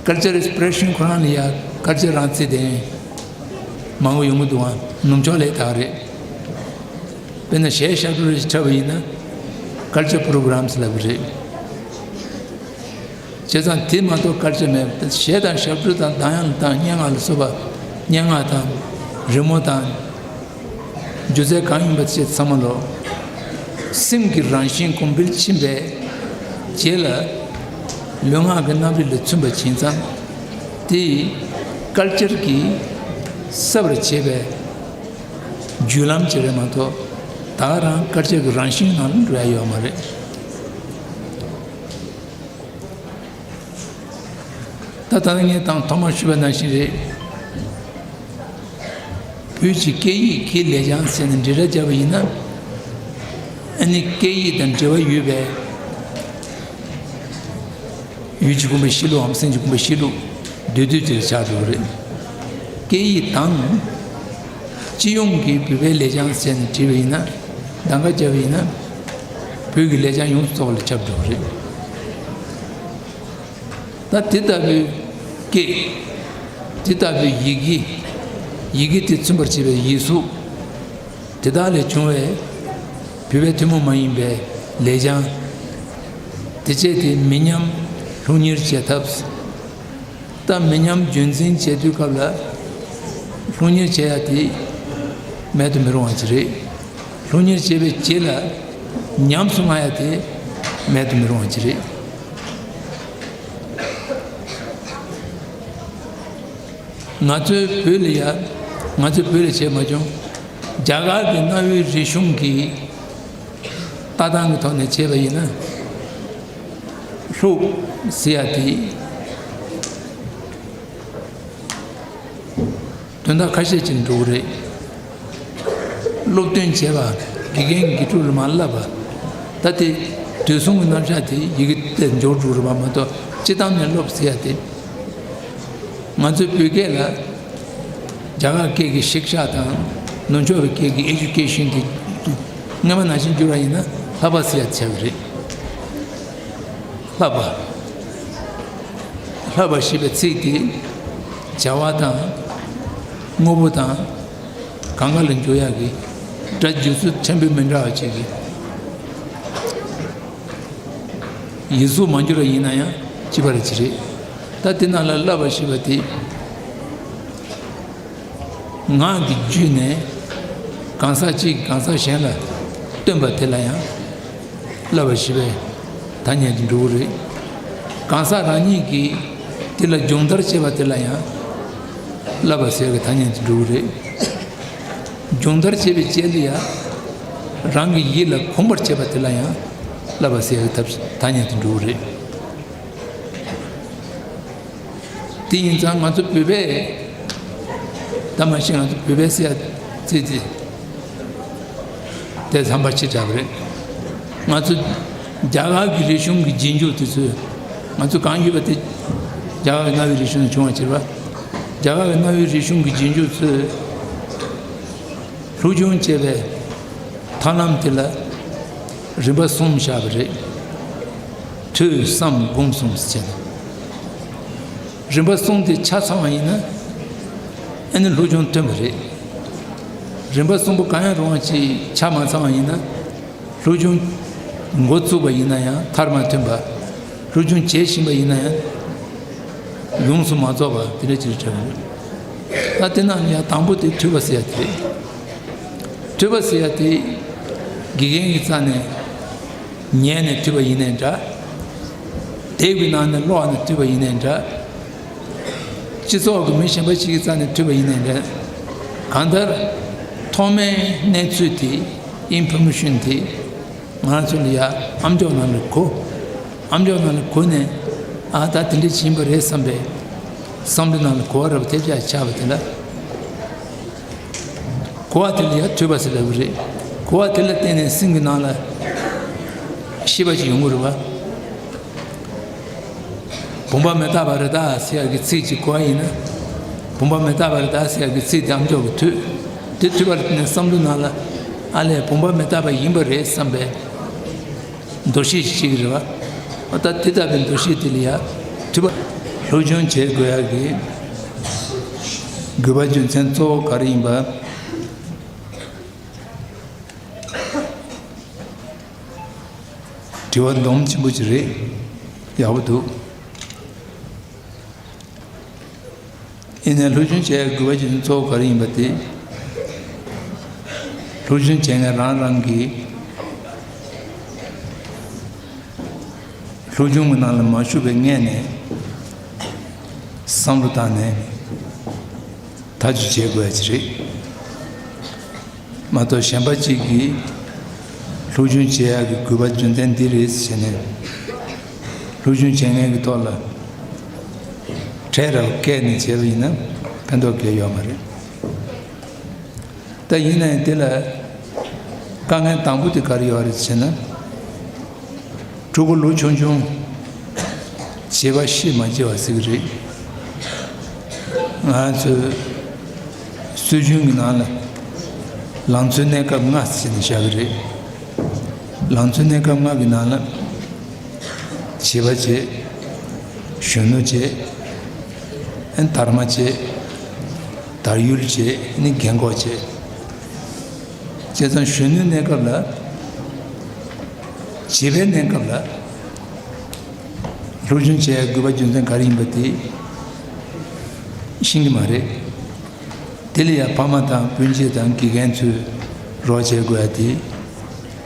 ཀལ་ཅར་ཨེག་སི་པི་རེ་ཤན་ཁོ་རང་ལ་ཡ་ཀལ་ཅར་རང་བརྩིས་ཏེ་མང་པོ་ཡོང་གི་འདུག་ཨང་། ནུབ་ཕྱོགས་ལས་དག་རེད། དཔེར་ན་གཞས་ཞབས་བྲོ་རེ་འཁྲབ་པ་ཡིན་ན་ཀལ་ཅར་པོ་རོ་གྷ་རམ་ཟེར་ལབ་ཀྱི་རེད། བྱས་ཙང་དེ་མ་གཏོགས་ཀལ་ཅར་མེད་པ། གཞས་དང་ཞབས་བྲོ་དང་གདངས་དབྱངས་དང་སྙན་ངག་ལ་སོགས་པ། སྙན་ངག་དང་། རི་མོ་དང་། སྒྱུ་རྩལ་གང་ཡིན་པ་ཆེ་ཚང་མ་ལོ། སེམས་ཀྱི་རང་བཞིན་གོང་འཕེལ་ཕྱིན་པའི་རྗེས་ལ། ལུས་ངག་གི་རྣམ་རིག་ལ་མཚོན་པ་ཡིན་ཙང་། དེ་ཀལ་ཅར་གྱིས་གསལ་བར་བྱེད་པའི་བརྒྱུད་ལམ་ཅིག་རེད་མ་གཏོགས། ད་ག་རང་ཀལ་ཅར་གྱི་རང་བཞིན་ནང་ལ་འགྲོ་ཡ་ཡོད་མ་རེད། ད་ལྟ་ངས་དང་ཐོག་མར་ཞུས་པ་ནང་བཞིན་རེད། བོད་ཀྱི་སྐད་ཡིག་གི་ལེགས་སྦྱང་ཟེར་ནས་འབྲི་སྒྲ་བརྒྱབ་པ་ཡིན་ན། ཨ་ནི་སྐད་ཡིག་དང་འབྲེལ་བ་ཡོད་པའི་ཡུལ་གྱི་བུམ་པ་གཤིས་ལུགས་འམ་སེམས་ཀྱི་བུམ་པ་གཤིས་ལུགས་འདུས་སྡོད་ཅིག་ཆགས་འགྲོ་གི་རེད། སྐད་ཡིག་དང་སྤྱི་ཡོངས་ཀྱི་བོད་པའི་ལེགས་སྦྱང་ཟེར་ནས་བྲིས་པ་ཡིན་ན། གདམ་ག་བརྒྱབ་པ་ཡིན་ན། བོད་ཀྱི་ལེགས་སྦྱང་ཡོངས་སུ་རྫོགས་པ་ལ་ཁྱབ་འགྲོ་གི་རེད། ད་དེ་ལྟ་བུའི་སྐད། དེ་ལྟ་བུའི་ཡི་གེ། ཡི་གེ་དེ་མཚོན་པར་བྱེད་པའི་ཡིག་གཟུགས། དེ་དག་ལས་བྱུང་བའི་བོད་པའི་ཐུན་མོང་མ་ཡིན་པའི་ལེགས་སྦྱང་། དེ་བཅས་དེ་མི་ཉམས་སློབ་གཉེར་བྱེད་ཐབས། ད་མི་ཉམས་རྒྱུན་འཛིན་བྱེད་དུས་སྐབས་ལ་སློབ་གཉེར་བྱེད་ཡ་དེ་མེད་དུ་མི་རུང་བ་ཅིག་རེད། སློབ་གཉེར་བྱས་པའི་རྗེས་ལ་ཉམས་སུ་བླང་ཡ་དེ་མེད་དུ་མི་རུང་བ་ཅིག་རེད། ང་ཚོའི་བོད་ལ་ཡ། ང་ཚོའི་བོད་ལ་བྱས་མ་བྱུང་། རྒྱ་གར་གྱི་གནའ་བོའི་རིག་གཞུང་གི་ལྟ་སྟངས་ཀྱི་ཐོག་ནས་བྱས་པ་ཡིན་ན། ལྷུག་ཟེར་ཡ་དེ་དོན་དག་ཁ་ཤས་ཅིག་འགྲོ་གི་རེད། སློབ་སྟོན་བྱས་པ། དགེ་རྒན་དགེ་ཕྲུག་ལ་མར་བསླབ་པ། ད་དེ་དུས་གསུམ་གྱི་རྣམ་གཞག་དེ་ཡི་གེ་དེ་འབྱོར་འགྲོ་རེད་པ་མ་གཏོགས། སྤྱི་བཏང་ནས་སློབ་ཟེར་ཡ་དེ། ང་ཚོའི་བོད་སྐད་ལ་རྒྱ་གར་སྐད་ཀྱི་ཤིག་ཤ་དང་ནུབ་ཕྱོགས་པའི་སྐད་ཀྱི་ཨེ་ཌུ་ཀེ་ཤན་དེ་སྔ་མ་ནང་བཞིན་བསྒྱུར་བ་ཡིན་ན་བསླབ་པ་ཟེར་ཡ་ཆགས་ཀྱི་རེད། བསླབ་པ། བསླབ་པ་ཞེས་པའི་ཚིག་དེ་བྱ་བ་དང་དངོས་པོ་དང་གང་ག་ལ་འཇུག་ཡག་གི་སྒྲ་འཇུག་ཚུལ་ཕྲན་བུ་མི་འདྲ་བ་ཅིག་གི། ཡིག་གཟུགས་མ་འགྱུར་བ་ཡིན་ན་ཡང་གཅིག་པ་རེ་ཅིག་རེད། ད་དེ་ནང་ལ་བསླབ་པ་ཞེས་པ་དེ། ངག་གི་བརྒྱུད་ནས་གང་ཟག་གཅིག་གིས་གང་ཟག་གཞན་ལ་སྟོན་པ་དེ་ལ་ཡང་བསླབ་པ་ཞེས་པའི་ཐ་སྙད་དུ་འགྲོ་གི་རེད། གང་ཟག་རང་ཉིད་ཀྱིས་དེ་ལ་སྦྱོང་བརྡར་བྱེད་པ་དེ་ལ་ཡང་བསླབ་པ་ཟེར་བའི་ཐ་སྙད་དུ་འགྲོ་གི་རེད། སྦྱོང་བརྡར་བྱེད་པའི་རྗེས་ལ་ཡང་རང་གི་ཡིད་ལ་གོམས་པར་བྱེད་པ་དེ་ལ་ཡང་བསླབ་པ་ཟེར་བའི་ཐ་སྙད་དུ་འགྲོ་གི་རེད། དེ་ཡིན་ཙང་ང་ཚོ་བོད་པས། ད་མ་གཞི་ང་ཚོ་བོད་པའི་སྲིད་ཡ་རྩིས་ཏེ། དེ་བསམ་པ་ཅི་འདྲ་བ་རེད། ང་ཚོ་རྒྱ་གར་གྱི་རིག་གཞུང་གི་རྗེས་འཇུག་དེ་ཚོས། ང་ཚོ་གང་ཡོད་པ་དེ་རྒྱ་གར་གྱི་གནའ་བོའི་རིག་གཞུང་ནས་བྱུང་བ་ཕྱིར་བ། རྒྱ་གར་གྱི་གནའ་བོའི་རིག་གཞུང་གི་རྗེས་འཇུག་ཚོས། སློབ་སྦྱོང་བྱེད་པའི་ཐབས་ལམ་དེ་ལ་རིམ་པ་གསུམ་བཞག་པ་རེད། ཐོས་བསམ་སྒོམ་གསུམ་ཟེར་ནས། རིམ་པ་གསུམ་དེ་ཆ་ཚང་བ་ཡིན་ན་ཨ་ནི་སློབ་སྦྱོང་ཐོན་པ་རེད། རིམ་པ་གསུམ་པོ་གང་ཡང་རུང་བ་ཅིག་ཆ་མ་ཚང་བ་ཡིན་ན། སློབ་སྦྱོང་འགོ་བཙུགས་པ་ཡིན་ན་ཡང་མཐར་མ་ཐོན་པ། སློབ་སྦྱོང་བྱེད་བཞིན་པ་ཡིན་ན་ཡང་ཡོངས་སུ་མ་རྫོགས་པ་དེ་འདྲ་ཅིག་གྲུབ་ཡོད། ད་དེ་ནང་ནས་ཡང་དང་པོ་དེ་ཐོས་པ་ཟེར་ཡ་དེ་རེད། ཐོས་པ་ཟེར་ཡ་དེ་དགེ་རྒན་གྱི་རྩ་ནས་ཉན་ནས་ཐོས་པ་ཡིན་ནའི་འདྲ། དེབ་ཀྱི་ནང་ནས་ཀློག་ནས་ཐོས་པ་ཡིན་ནའི་འདྲ། སྤྱི་ཚོགས་ཀྱི་མི་གཞན་པ་ཞིག་གི་རྩ་ནས་ཐོས་པ་ཡིན་ནའི་འདྲ། གང་ལྟར་ཐོག་མའི་གནས་ཚུལ་དེ་ཨིན་ཕོར་མེ་ཤོན་དེ་ང་ཚོ་ལ་ཡ་ཨམ་ཅོག་ནང་ལ་གོ། ཨམ་ཅོག་ནང་ལ་གོ་ནས་ཨ་ད་དེ་འདྲ་ཡིན་པ་རེད་བསམ་པའི་བསམ་བློ་ནང་ལ་གོ་བ་རབ་ཐེབས་ཆག་ཆགས་པ་དེ་ལ། གོ་བ་དེ་ལ་ཡ་ཐོས་པ་ཟེར་ལབ་ཀྱི་རེད། གོ་བ་དེ་ལ་བརྟེན་ནས་སེམས་ཀྱི་ནང་ལ་ཤེས་པ་ཞིག་ཡོང་གི་རེད་བ། བུམ་པ་མི་རྟག་པ་རེད་ད་ཟེར་ཡག་གི་ཚིག་ཅིག་གོ་བ་ཡིན་ན། བུམ་པ་མི་རྟག་པ་རེད་ད་ཟེར་ཡག་གི་ཚིག་དེ་ཨམ་ཅོག་གིས་ཐོས། དེ་ཐོས་པ་ལ་བརྟེན་ནས་བསམ་བློ་ནང་ལ་ཨ་ལས་བུམ་པ་མི་རྟག་པ་ཡིན་པ་རེད་བསམ་པའི་འདུ་ཤེས་ཤིག་སྐྱེ་གི་རེད་བ། ད་དེ་ལྟ་བུའི་འདུ་ཤེས་དེ་ལ་ཡ་ཐོས་པ། སློབ་སྦྱོང་བྱེད་དགོས་ཡག་གི་དགོས་པ་རྒྱུ་མཚན་གཙོ་བོ་ག་རེ་ཡིན་པ། དྲི་བ་སྡོམ་ཆེན་པོ་ཅིག་རེད། ཡག་པོ་འདུག་ཡིན་ནའི་སློབ་སྦྱོང་བྱེད་ཡག་དགོས་པ་ཅིག་གཙོ་བོ་ག་རེ་ཡིན་པ་དེ། སློབ་སྦྱོང་བྱེད་མཁན་རང་རང་གིས་སློབ་སྦྱོང་གི་ནང་ལ་མ་ཞུགས་པའི་སྔོན་ནས་བསམ་བློ་བཏང་ནས་ཐག་གཅོད་བྱེད་དགོས་ཡ་ཅིག་རེད། མ་གཏོགས་གཞན་པ་གཅིག་གིས་སློབ་སྦྱོང་བྱེད་ཡག་གི་དགོས་པ་རྒྱུ་མཚན་འདི་རེད་ཟེར་ནས་སློབ་སྦྱོང་བྱེད་མཁན་གྱི་ཐོག་ལ་ཁྲལ་རབ་བཀལ་ནས་བྱས་པ་ཡིན་ན་ཕན་ཐོགས་གང་ཡང་ཡོད་མ་རེད། ད་ཡིན་ན་ཡང་དེ་ལ་དཀའ་ངལ་དང་པོ་དེ་ག་རེ་ཡོད་རེད་ཟེར་ན། ཕྲུ་གུ་ལོ་ཆུང་ཆུང་བྱེད་པ་ཤེས་མ་བྱེད་པ་ཟེར་གྱི་རེད། ང་ཚོས་སྲོལ་རྒྱུན་གྱི་ནང་ལ་ལང་ཚོའི་གནས་སྐབས་ལྔ་ཟེར་ནས་བཞག་གི་རེད། ལང་ཚོའི་གནས་སྐབས་ལྔ་གི་ནང་ལ་བྱིས་པ་བྱས། གཞོན་ནུ་བྱས། ཨན་དར་མ་བྱས། དར་ཡུལ་བྱས། ནི་རྒན་གོག་བྱས། བྱས་ཙང་གཞོན་ནུའི་གནས་སྐབས་ལ། བྱིས་པའི་གནས་སྐབས་ལ་སློབ་སྦྱོང་བྱེད་ཡའི་དགོས་པ་རྒྱུ་མཚན་ག་རེ་ཡིན་པ་དེ་ཤེས་ཀྱི་མ་རེད། དེ་ལ་ཡང་ཕ་མ་དང་སྤུན་མཆེད་དང་དགེ་རྒན་ཚོས་རོགས་བྱེད་དགོས་ཡ་དེ་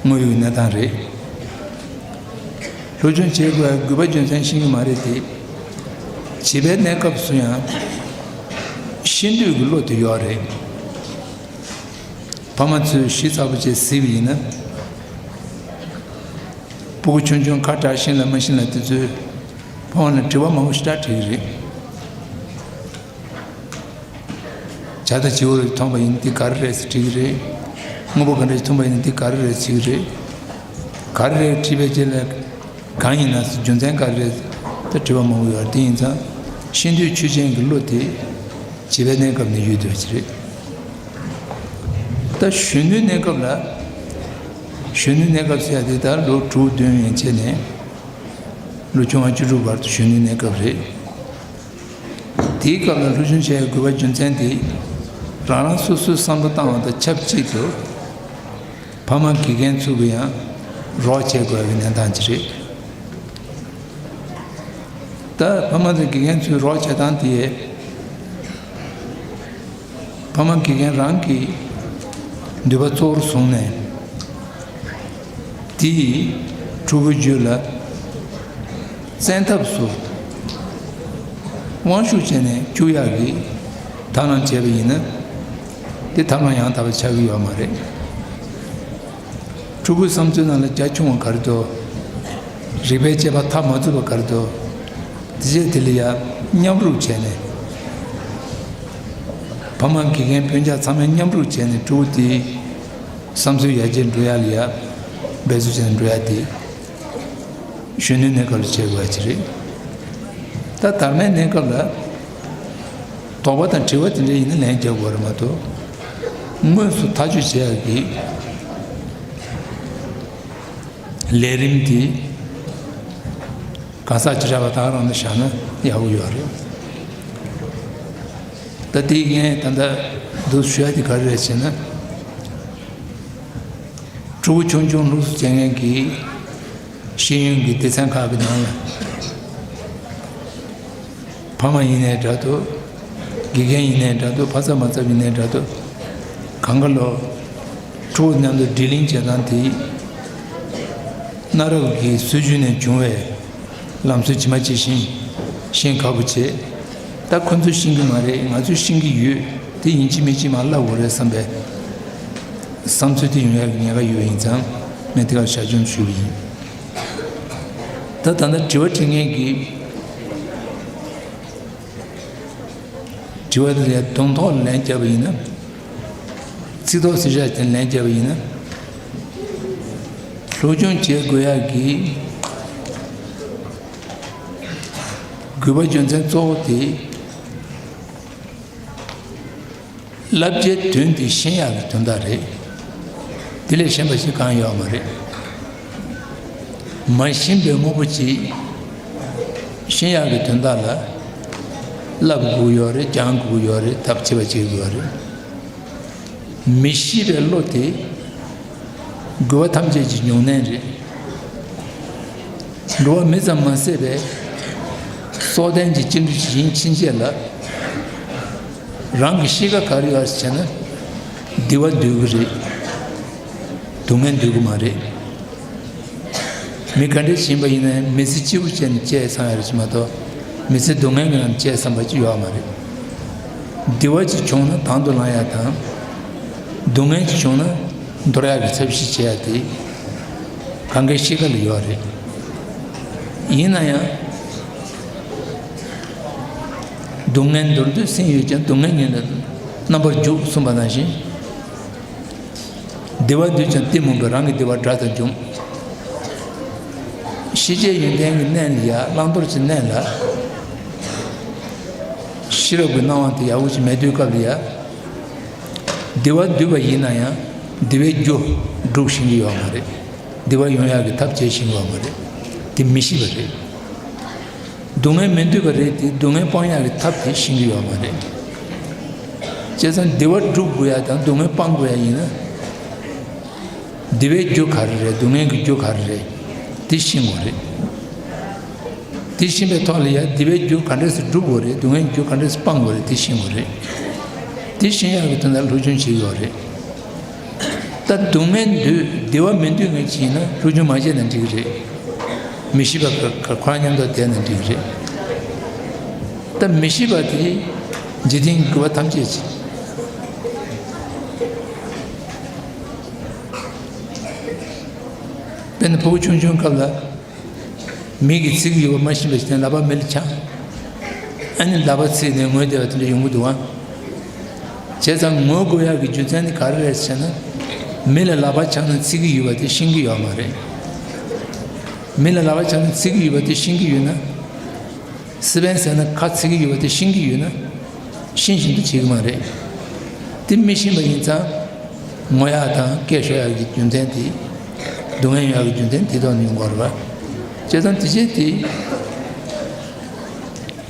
དངོས་ཡོད་གནས་སྟངས་རེད། སློབ་སྦྱོང་བྱེད་དགོས་ཡ་དགོས་པ་རྒྱུ་མཚན་ཤེས་ཀྱི་མ་རེད་དེ། བྱིས་པའི་གནས་སྐབས་སུ་ཡང་ཤེས་འདོད་ཀྱི་བློ་དེ་ཡོད་རེད། ཕ་མ་ཚོས་ཞིབ་ཚགས་པོ་བྱས་གཟིགས་པ་ཡིན་ན། ཕྲུ་གུ་ཆུང་ཆུང་ཁ་གྲག་ཤེས་ལ་མ་ཤེས་ལ་དེ་ཚོས་ཕ་མ་ལ་དྲི་བ་མང་པོ་ཞེ་དྲག་དྲིས་ཀྱི་རེད། བྱ་དང་བྱིའུ་རེ་མཐོང་པ་ཡིན་དེ་ག་རེ་རེད་ཟེར་དྲིས་ཀྱི་རེད། དངོས་པོ་ག་འདྲ་ཞིག་མཐོང་པ་ཡིན་དེ་ག་རེ་རེད་ཟེར་གྱི་རེད། ག་རེ་རེད་དྲིས་པའི་རྗེས་ལ་གང་ཡིན་ན་ཟེར་རྒྱུ་མཚན་ག་རེ་རེད་ད་དྲི་བ་མང་པོ་ཡོད་རེད། དེ་ཡིན་ཙང་ཤེས་འདོད་ཆོས་ཅན་གྱི་བློ་དེ་བྱིས་པའི་གནས་སྐབས་ནས་ཡོད་བསྡད་པ་ཅིག་རེད། ད་གཞོན་ནུའི་གནས་སྐབས་ལ། གཞོན་ནུའི་གནས་སྐབས་ཟེར་ཡ་དེ་ད་ལོ་དྲུག་བདུན་ཡན་ཆད་ནས་ལོ་བཅོ་ལྔ་བཅུ་དྲུག་བར་དུ་གཞོན་ནུའི་གནས་སྐབས་རེད། དེའི་སྐབས་ལ་སློབ་སྦྱོང་བྱེད་ཡའི་དགོས་པ་རྒྱུ་མཚན་དེ་རང་རང་སོ་སོའི་བསམ་བློ་བཏང་བ་དང་ཆབས་ཅིག་ཏུ་ཕ་མ་དགེ་རྒན་ཚོ་གིས་ཡང་རོགས་བྱེད་དགོས་པའི་གནས་སྟངས་ཅིག་རེད། ད་ཕ་མ་དང་དགེ་རྒན་ཚོའི་རོགས་བྱེད་སྟངས་དེ། ཕ་མ་དགེ་རྒན་རང་གི་འདོད་པ་གཙོ་བོར་བཟུང་ནས། དེ་ཡིས་ཕྲུ་གུའི་རྒྱུད་ལ་བཙན་ཐབས་སུ་དབང་ཤུགས་བྱས་ནས་བཅུག་ཡག་གི་ཐབས་ལམ་བྱས་པ་ཡིན་ན། དེ་ཐབས་ལམ་ཡང་དག་པ་ཆགས་ཀྱི་ཡོད་མ་རེད། ཕྲུ་གུའི་བསམ་ཚུལ་ནང་ལ་རྒྱ་ཆུང་བ་ག་རེ་འདུག་རིག་པའི་དཔྱད་པ་མཐར་མ་ཚུགས་པ་ག་རེ་འདུག་དེ་རྗེས་དེ་ལ་ཡང་མཉམ་རུབ་བྱས་ནས། ཕ་མ་དགེ་རྒན་སྤུན་ཀྱག་ཚང་མས་མཉམ་རུབ་བྱས་ནས་ཕྲུ་གུ་དེའི་བསམ་ཚུལ་ཡར་རྒྱས་འགྲོ་ཡ་ལ་ཡ་འབད་རྩོལ་བྱས་ནས་འགྲོ་ཡ་དེ་གཞོན་ནུའི་གནས་སྐབས་ལ་བྱེད་དགོས་པ་ཅིག་རེད། ད་དར་མའི་གནས་སྐབས་ལ་དོགས་པ་དང་དྲི་བ་དེ་འདྲ་ཡིན་ན་ལན་རྒྱག་དགོས་རེད་མ་གཏོགས། དངོས་སུ་ཐག་གཅོད་བྱེད་ཡག་གི་ལས་རིམ་དེ་གང་ཟག་བྱེ་བྲག་པ་དག་རང་ལ་བཞག་ན་ཡག་པོ་ཡོད་རེད། ད་དེ་ངས་ད་ལྟ་འདུག་ཞུ་ཡ་དེ་ག་རེ་རེད་ཟེར་ན། ཕྲུ་གུ་ཆུང་ཆུང་སློབ་གསོ་བྱེད་མཁན་གྱི་ཤེས་ཡོན་གྱི་སྡེ་ཚན་ཁག་གི་ནང་ལ། ཕ་མ་ཡིན་ནའི་འདྲ་འདུག་དགེ་རྒན་ཡིན་ནའི་འདྲ་འདུག་ཕ་ཚབ་མ་ཚབ་ཡིན་ནའི་འདྲ་འདུག་གང་ག་ལོ་ཕྲུ་གུ་མཉམ་དུ་ཌི་ལིང་བྱེད་སྟངས་དེ་གནའ་རབས་ཀྱི་སྲོལ་རྒྱུན་ནས་བྱུང་བའི་ལམ་སྲོལ་ཇི་མ་ཇི་བཞིན་ཤེས་ཁག་པོ་བྱེད། ད་ཁོ་ཚོས་ཤེས་ཀྱི་མ་རེད། ང་ཚོས་ཤེས་ཀྱི་ཡོད། དེ་ཡིན་གཅིག་མིན་གཅིག་མར་བསླབ་དགོས་རེད་བསམ་པའི་བསམ་ཚུལ་དེ་ཡོང་ཡག་གི་ཉེན་ཁ་ཡོད་པ་ཡིན་ཙང་། ངས་དེ་ག་ཞར་བྱུང་ཞུས་པ་ཡིན། ད་ད་ལྟ་དྲི་བ་དྲི་མཁན་གྱི་དྲི་བ་དེ་ལ་དོན་ཐོག་ལན་བརྒྱབ་པ་ཡིན་ན། ཚིག་ཐོག་གསལ་བཤད་དེ་ལན་བརྒྱབ་པ་ཡིན་ན། སློབ་སྦྱོང་བྱེད་དགོས་ཡག་གི་དགོས་པ་རྒྱུ་མཚན་གཙོ་བོ་དེ། བསླབ་བྱའི་དོན་དེ་ཤེས་ཡག་གི་དོན་དག་རེད། དེ་ལས་གཞན་པ་ཞིག་གང་ཡོད་མ་རེད། མ་ཤེས་པའི་དངོས་པོ་ཅིག་ཤེས་ཡག་གི་དོན་དག་ལ་བསླབ་དགོས་ཡོད་རེད། སྦྱང་དགོས་ཡོད་རེད། ཐབས་ཤེས་པ་བྱེད་དགོས་ཡོད་རེད། མི་ཤེས་པའི་བློ་དེ་རྒོལ་བ་ཐམས་ཅད་ཀྱི་ཉུང་གནས་རེད། འགྲོ་བ་མི་ཙམ་མ་ཟད་པའི་སྲོག་ལྡན་གྱི་སྐྱེ་འགྲོ་ཞིག་ཡིན་ཕྱིན་ཆད་ལ། རང་གི་གཤིས་ཀ་ག་རེ་ཡོད་ཟེར་ན། བདེ་བ་འདོད་ཀྱི་རེད། སྡུག་བསྔལ་འདོད་ཀྱི་མ་རེད། མི་ག་འདྲ་ཞིག་ཡིན་པ་ཡིན་ན་མི་ཚེ་གཅིག་པུ་བྱས་ནས་བསྐྱལ་བསམ་ཡ་རེད་མ་གཏོགས། མི་ཚེ་སྡུག་བསྔལ་གྱི་ནང་བསྐྱལ་བསམ་པ་ཅིག་ཡོད་མ་རེད། བདེ་བ་ཅིག་བྱུང་ན་དང་དུ་བླང་ཡ་དང་། སྡུག་བསྔལ་ཅིག་བྱུང་ན་འདོར་ཡ་གི་ཚབ་ཤེས་བྱེད་ཡ་དེ་གང་གའི་གཤིས་ཀ་ལ་ཡོད་རེད། ཡིན་ན་ཡང་སྡུག་བསྔལ་འདོར་འདོད་སེམས་ཡོད་ཀྱང་སྡུག་བསྔལ་ཉིད་ལ་རྣམ་པར་འཇུག་གསུངས་པ་ནང་བཞིན། བདེ་བ་འདོད་ཀྱང་གཏི་མུག་པས། རང་གི་བདེ་བ་དགྲ་དང་འཇོམས། ཤེས་བྱའི་ཡོན་ཏན་གྱི་གནས་ལ་ཡ་བླང་དོར་གྱི་གནས་ལ། ཤེས་རབ་ཀྱི་སྣང་བ་དེ་ཡག་པོ་ཞིག་མེད་དུས་སྐབས་ལ་ཡ། བདེ་བ་འདོད་པ་ཡིན་ན་ཡང་བདེ་བའི་རྒྱུ་སྒྲུབ་ཤེས་ཀྱི་ཡོད་མ་རེད། བདེ་བ་ཡོང་ཡག་གི་ཐབས་བྱེད་ཤེས་ཀྱི་ཡོད་མ་རེད། དེ་མི་ཤེས་པ་རེད། སྡུག་བསྔལ་མི་འདོད་པ་རེད་དེ། སྡུག་བསྔལ་སྤང་ཡག་གི་ཐབས་དེ་ཤེས་ཀྱི་ཡོད་མ་རེད། བྱས་ཙང་བདེ་བ་སྒྲུབ་དགོས་ཡ་དང་སྡུག་བསྔལ་སྤང་དགོས་ཡ་ཡིན་ན། བདེ་བའི་རྒྱུ་ག་རེ་རེད། སྡུག་བསྔལ་གྱི་རྒྱུ་ག་རེ་རེད། དེ་ཤེས་དགོས་རེད། དེ་ཤེས་པའི་ཐོག་ལ་ཡ་བདེ་བའི་རྒྱུ་ག་འདྲས་སེ་སྒྲུབ་དགོས་རེད། སྡུག་བསྔལ་གྱི་རྒྱུ་ག་འདྲས་སེ་སྤང་དགོས་རེད། དེ་ཤེས་དགོས་རེད། དེ་ཤེས་ཡག་གི་དོན་དག་སློབ་སྦྱོང་བྱེད་ཀྱི་ཡོད་རེད། ད་སྡུག་བསྔལ་འདོད། བདེ་བ་མི་འདོད་མཁན་ཅིག་ཡིན་ན་སློབ་སྦྱོང་མ་བྱས་ན་འགྲིག་གི་རེད། མི་ཤེས་པ་ཁོ་རང་མཉམ་དུ་བསྡད་ན་འགྲིག་གི་རེད། ད་མི་ཤེས་པ་དེ་འཇིག་རྟེན་གྱི་དགེ་བ་ཐམས་ཅད་ཅིག་དཔེར་ན་ཕྲུ་གུ་ཆུང་ཆུང་སྐབས་ལ། མི་གིས་འཚིག་གི་ཡོད་པ་མ་ཤེས་པ་ཞིག་ནས་ལག་པ་མི་ལ་འཆང་། ཨ་ནི་ལག་པ་འཚིག་ནས་ངུས་བསྡད་པ་དེ་འདྲ་ཡོང་གི་འདུག་ཨང་། བྱས་ཙང་ངུ་དགོས་ཡག་གི་རྒྱུ་མཚན་ནི་ག་རེ་རེད་ཟེར་ན། མི་ལ་ལག་པ་འཆང་ན་འཚིག་གི་ཡོད་པ་དེ་ཤེས་ཀྱི་ཡོད་མ་རེད། མི་ལ་ལག་པ་འཆང་ན་འཚིག་གི་ཡོད་པ་དེ་ཤེས་ཀྱི་ཡོད་ན། སི་པན་ཟེར་ན་ཁ་འཚིག་གི་ཡོད་པ་དེ་ཤེས་ཀྱི་ཡོད་ན། ཤེས་བཞིན་དུ་བྱེད་ཀྱི་མ་རེད། དེ་མི་ཤེས་པ་ཡིན་ཙང་། ངུ་ཡག་དང་སྐད་ཤོར་ཡག་གི་རྒྱུ་མཚན་དེ། སྡུག་བསྔལ་ཡོང་ཡག་གི་རྒྱུ་མཚན་དེ་ཐོག་ནས་ཡོང་གི་ཡོད་རེད་པ། བྱས་ཙང་དེ་བྱས་ཏེ།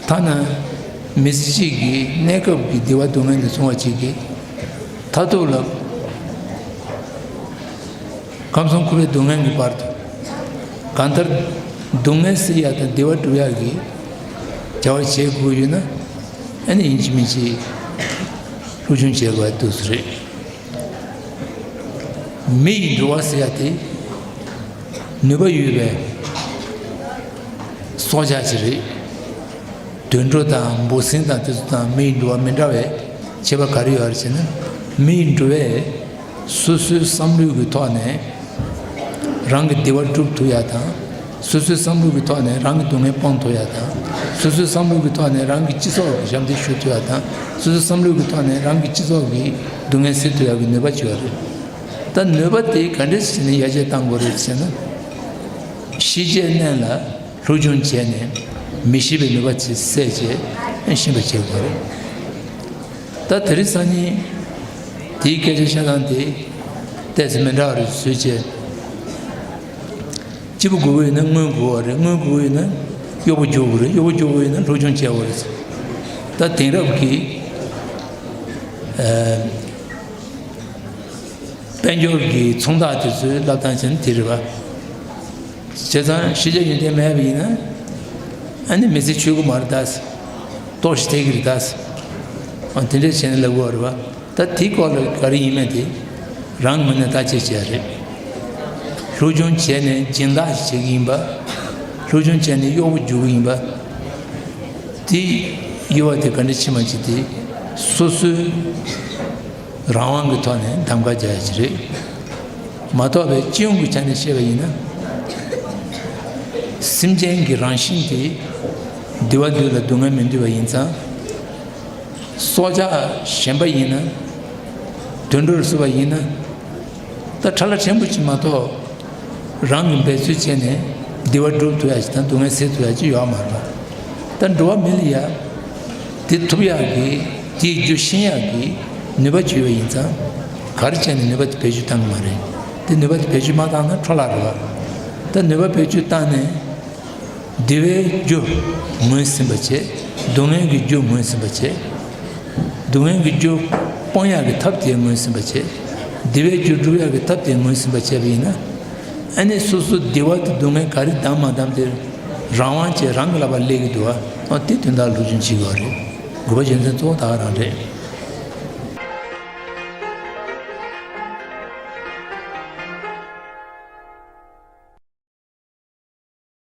ཐ་ན་མི་ཚེ་གཅིག་གི་གནས་སྐབས་ཀྱི་བདེ་བ་སྡུག་བསྔལ་དེ་བཟུང་བ་གཅིག་གིས་མཐར་ཐུག་ལ་ཁམས་གསུམ་འཁོར་བའི་སྡུག་བསྔལ་གྱི་བར་དུ་གང་ལྟར་སྡུག་བསྔལ་སེལ་ཡག་དང་བདེ་བ་སྒྲུབ་ཡག་གི་བྱ་བ་བྱེད་དགོས་ཡོད་ན། ཨ་ནི་ཡིན་གཅིག་མིན་གཅིག་སློབ་སྦྱོང་བྱེད་དགོས་པ་འདུག་སེ་རེད། མི་ཡི་འགྲོ་བ་ཟེར་ཡ་དེ་ནུས་པ་ཡོད་པའི་སྲོག་ཆགས་ཤིག་རེད། དུད་འགྲོ་དང་འབུ་སྲིན་དང་དེ་ཚོ་དང་མི་ཡི་འགྲོ་བ་མི་འདྲ་བའི་ཁྱད་པར་ག་རེ་ཡོད་རེད་ཟེར་ན། མི་ཡི་འགྲོ་བས་སོ་སོའི་བསམ་བློའི་གི་ཐོག་ནས་རང་གི་བདེ་བ་སྒྲུབ་ཐུབ་ཡ་དང་། སོ་སོའི་བསམ་བློ་གི་ཐོག་ནས་རང་གི་སྡུག་བསྔལ་སྤང་ཐུབ་ཡ་དང་། སོ་སོའི་བསམ་བློ་གི་ཐོག་ནས་རང་གི་སྤྱི་ཚོགས་ལ་ཞབས་འདེགས་ཞུ་ཐུབ་ཡ་དང་། སོ་སོའི་བསམ་བློ་གི་ཐོག་ནས་རང་གི་སྤྱི་ཚོགས་ཀྱི་སྡུག་བསྔལ་སེལ་ཐུབ་ཡ་གི་ནུས་པ་ཅིག་ཡོད་རེད། ད་ནུས་པ་དེ་ག་འདྲས་བྱས་ནས་ཡར་རྒྱས་གཏང་དགོས་རེད་ཟེར་ན། ཤེས་བྱའི་གནས་ལ་སློབ་སྦྱོང་བྱས་ནས་མི་ཤེས་པའི་ནུས་པ་དེ་བསལ་བྱས་ཤེས་པ་བྱེད་དགོས་རེད། ད་དེ་རིང་སང་ཉིན་ དེའི་སྐད་ཆ་བཤད་སྟངས་དེ་ཏོག་ཙམ་མི་འདྲ་བ་རེད་བཟོས་བྱས། སྐྱིད་པོ་དགོས་ཀྱི་ཡོད་ན་དངུལ་དགོས་པ་རེད། དངུལ་དགོས་ཀྱི་ཡོད་ན་གཡོག་པོ་རྒྱུག་དགོས་རེད། གཡོག་པོ་རྒྱུག་དགོས་ཡོད་ན་སློབ་སྦྱོང་བྱེད་དགོས་རེད། ད་དེང་རབས་ཀྱི་ཨ་དཔལ་འབྱོར་གྱི་མཚུངས་རྟགས་དེ་ཚོའི་ལབ་སྟངས་བྱས་ན་དེ་རེད་པ། བྱས་ཙང་ཤེས་བྱ་ཡོན་ཏན་མེད་པ་ཡིན་ན་ཨ་ནི་མི་ཚེ་འཆོལ་གི་མ་རེད་ད། ལྟོགས་ཤི་ཐེབས་ཀྱི་རེད་ད། ཨ་དེ་འདྲས་བྱས་ནས་ལབ་དགོས་པ་རེད་པ། ད་དེའི་སྐོར་ལ་ག་རེ་ཡིན་མིན་དེ་རང་ངོས་ནས་བརྟག་དཔྱད་བྱས་རེད། སློབ་སྦྱོང་བྱས་ནས་སྦྱིན་བདག་ཞིག་བྱེད་ཀྱི་ཡིན་པ། སློབ་སྦྱོང་བྱས་ནས་གཡོག་པོ་རྒྱུག་གི་ཡིན་པ། དེ་དབྱེ་བ་དེ་ག་འདྲ་ཕྱེ་མ་ཕྱེ་དེ་སོ་སོའི་རང་དབང་གི་ཐོག་ནས་གདམ་ག་རྒྱག་ཡ་ཅིག་རེད། མ་གཏོགས་པའི་སྤྱི་ཡོངས་ཀྱི་ཆ་ནས་བཤད་པ་ཡིན་ན། སེམས་ཅན་གྱི་རང་བཞིན་དེ་བདེ་བ་འདོད་ལ་སྡུག་བསྔལ་མི་འདོད་པ་ཡིན་ཙང་། སྲོག་ཆགས་གཞན་པ་ཡིན་ན་དུད་འགྲོར་སོང་བ་ཡིན་ན། ད་ཁྲ་ལ་ཕྲན་བུ་ཅིག་མ་གཏོགས་རང་གིས་འབད་རྩོལ་བྱས་ནས་བདེ་བ་སྒྲུབ་ཐུབ་ཡ་ཅིག་དང་སྡུག་བསྔལ་སེལ་ཐུབ་ཡ་ཅིག་ཡོད་མ་རེད་པ། ད་འགྲོ་བ་མི་ལ་ཡ་དེ་ཐུབ་ཡག་གི་དེའི་རྒྱུ་ཤེས་ཡག་གི་ནུས་པ་ཅིག་ཡོད་པ་ཡིན་ཙང་། ག་རེ་བྱས་ནས་ནུས་པ་དེ་བེད་སྤྱོད་བཏང་གི་མ་རེད། དེ་ནུས་པ་དེ་བེད་སྤྱོད་མ་བཏང་ན་འཕྲོ་བརླག་རེད་པ། ད་ནུས་པ་བེད་སྤྱོད་བཏང་ནས། བདེ་བའི་རྒྱུ་ངོས་ཟིན་པ་བྱས། སྡུག་བསྔལ་གྱི་རྒྱུ་ངོས་ཟིན་པ་བྱས། སྡུག་བསྔལ་གྱི་རྒྱུ་སྤོང་ཡག་གི་ཐབས་དེ་ངོས་ཟིན་པ་བྱས། བདེ་བའི་རྒྱུ་སྒྲུབ་ཡག་གི་ཐབས་དེ་ངོས་ཟིན་པ་བྱས་པ་ཡིན་ན། ཨ་ནི་སོ་སོ་བདེ་བ་དང་སྡུག་བསྔལ་ག་རེ་བདམས་མ་བདམས་དེ་རང་དབང་བྱས་རང་གི་ལག་པར་སླེབས་ཀྱི་འདུག་པ། ཨ་དེ་དོན་དག་སློབ་སྦྱོང་བྱེད་དགོས་པ་རེད། དགོས་པ་རྒྱུ་མཚན་གཙོ་བོ་ད་ག་རང་རེད།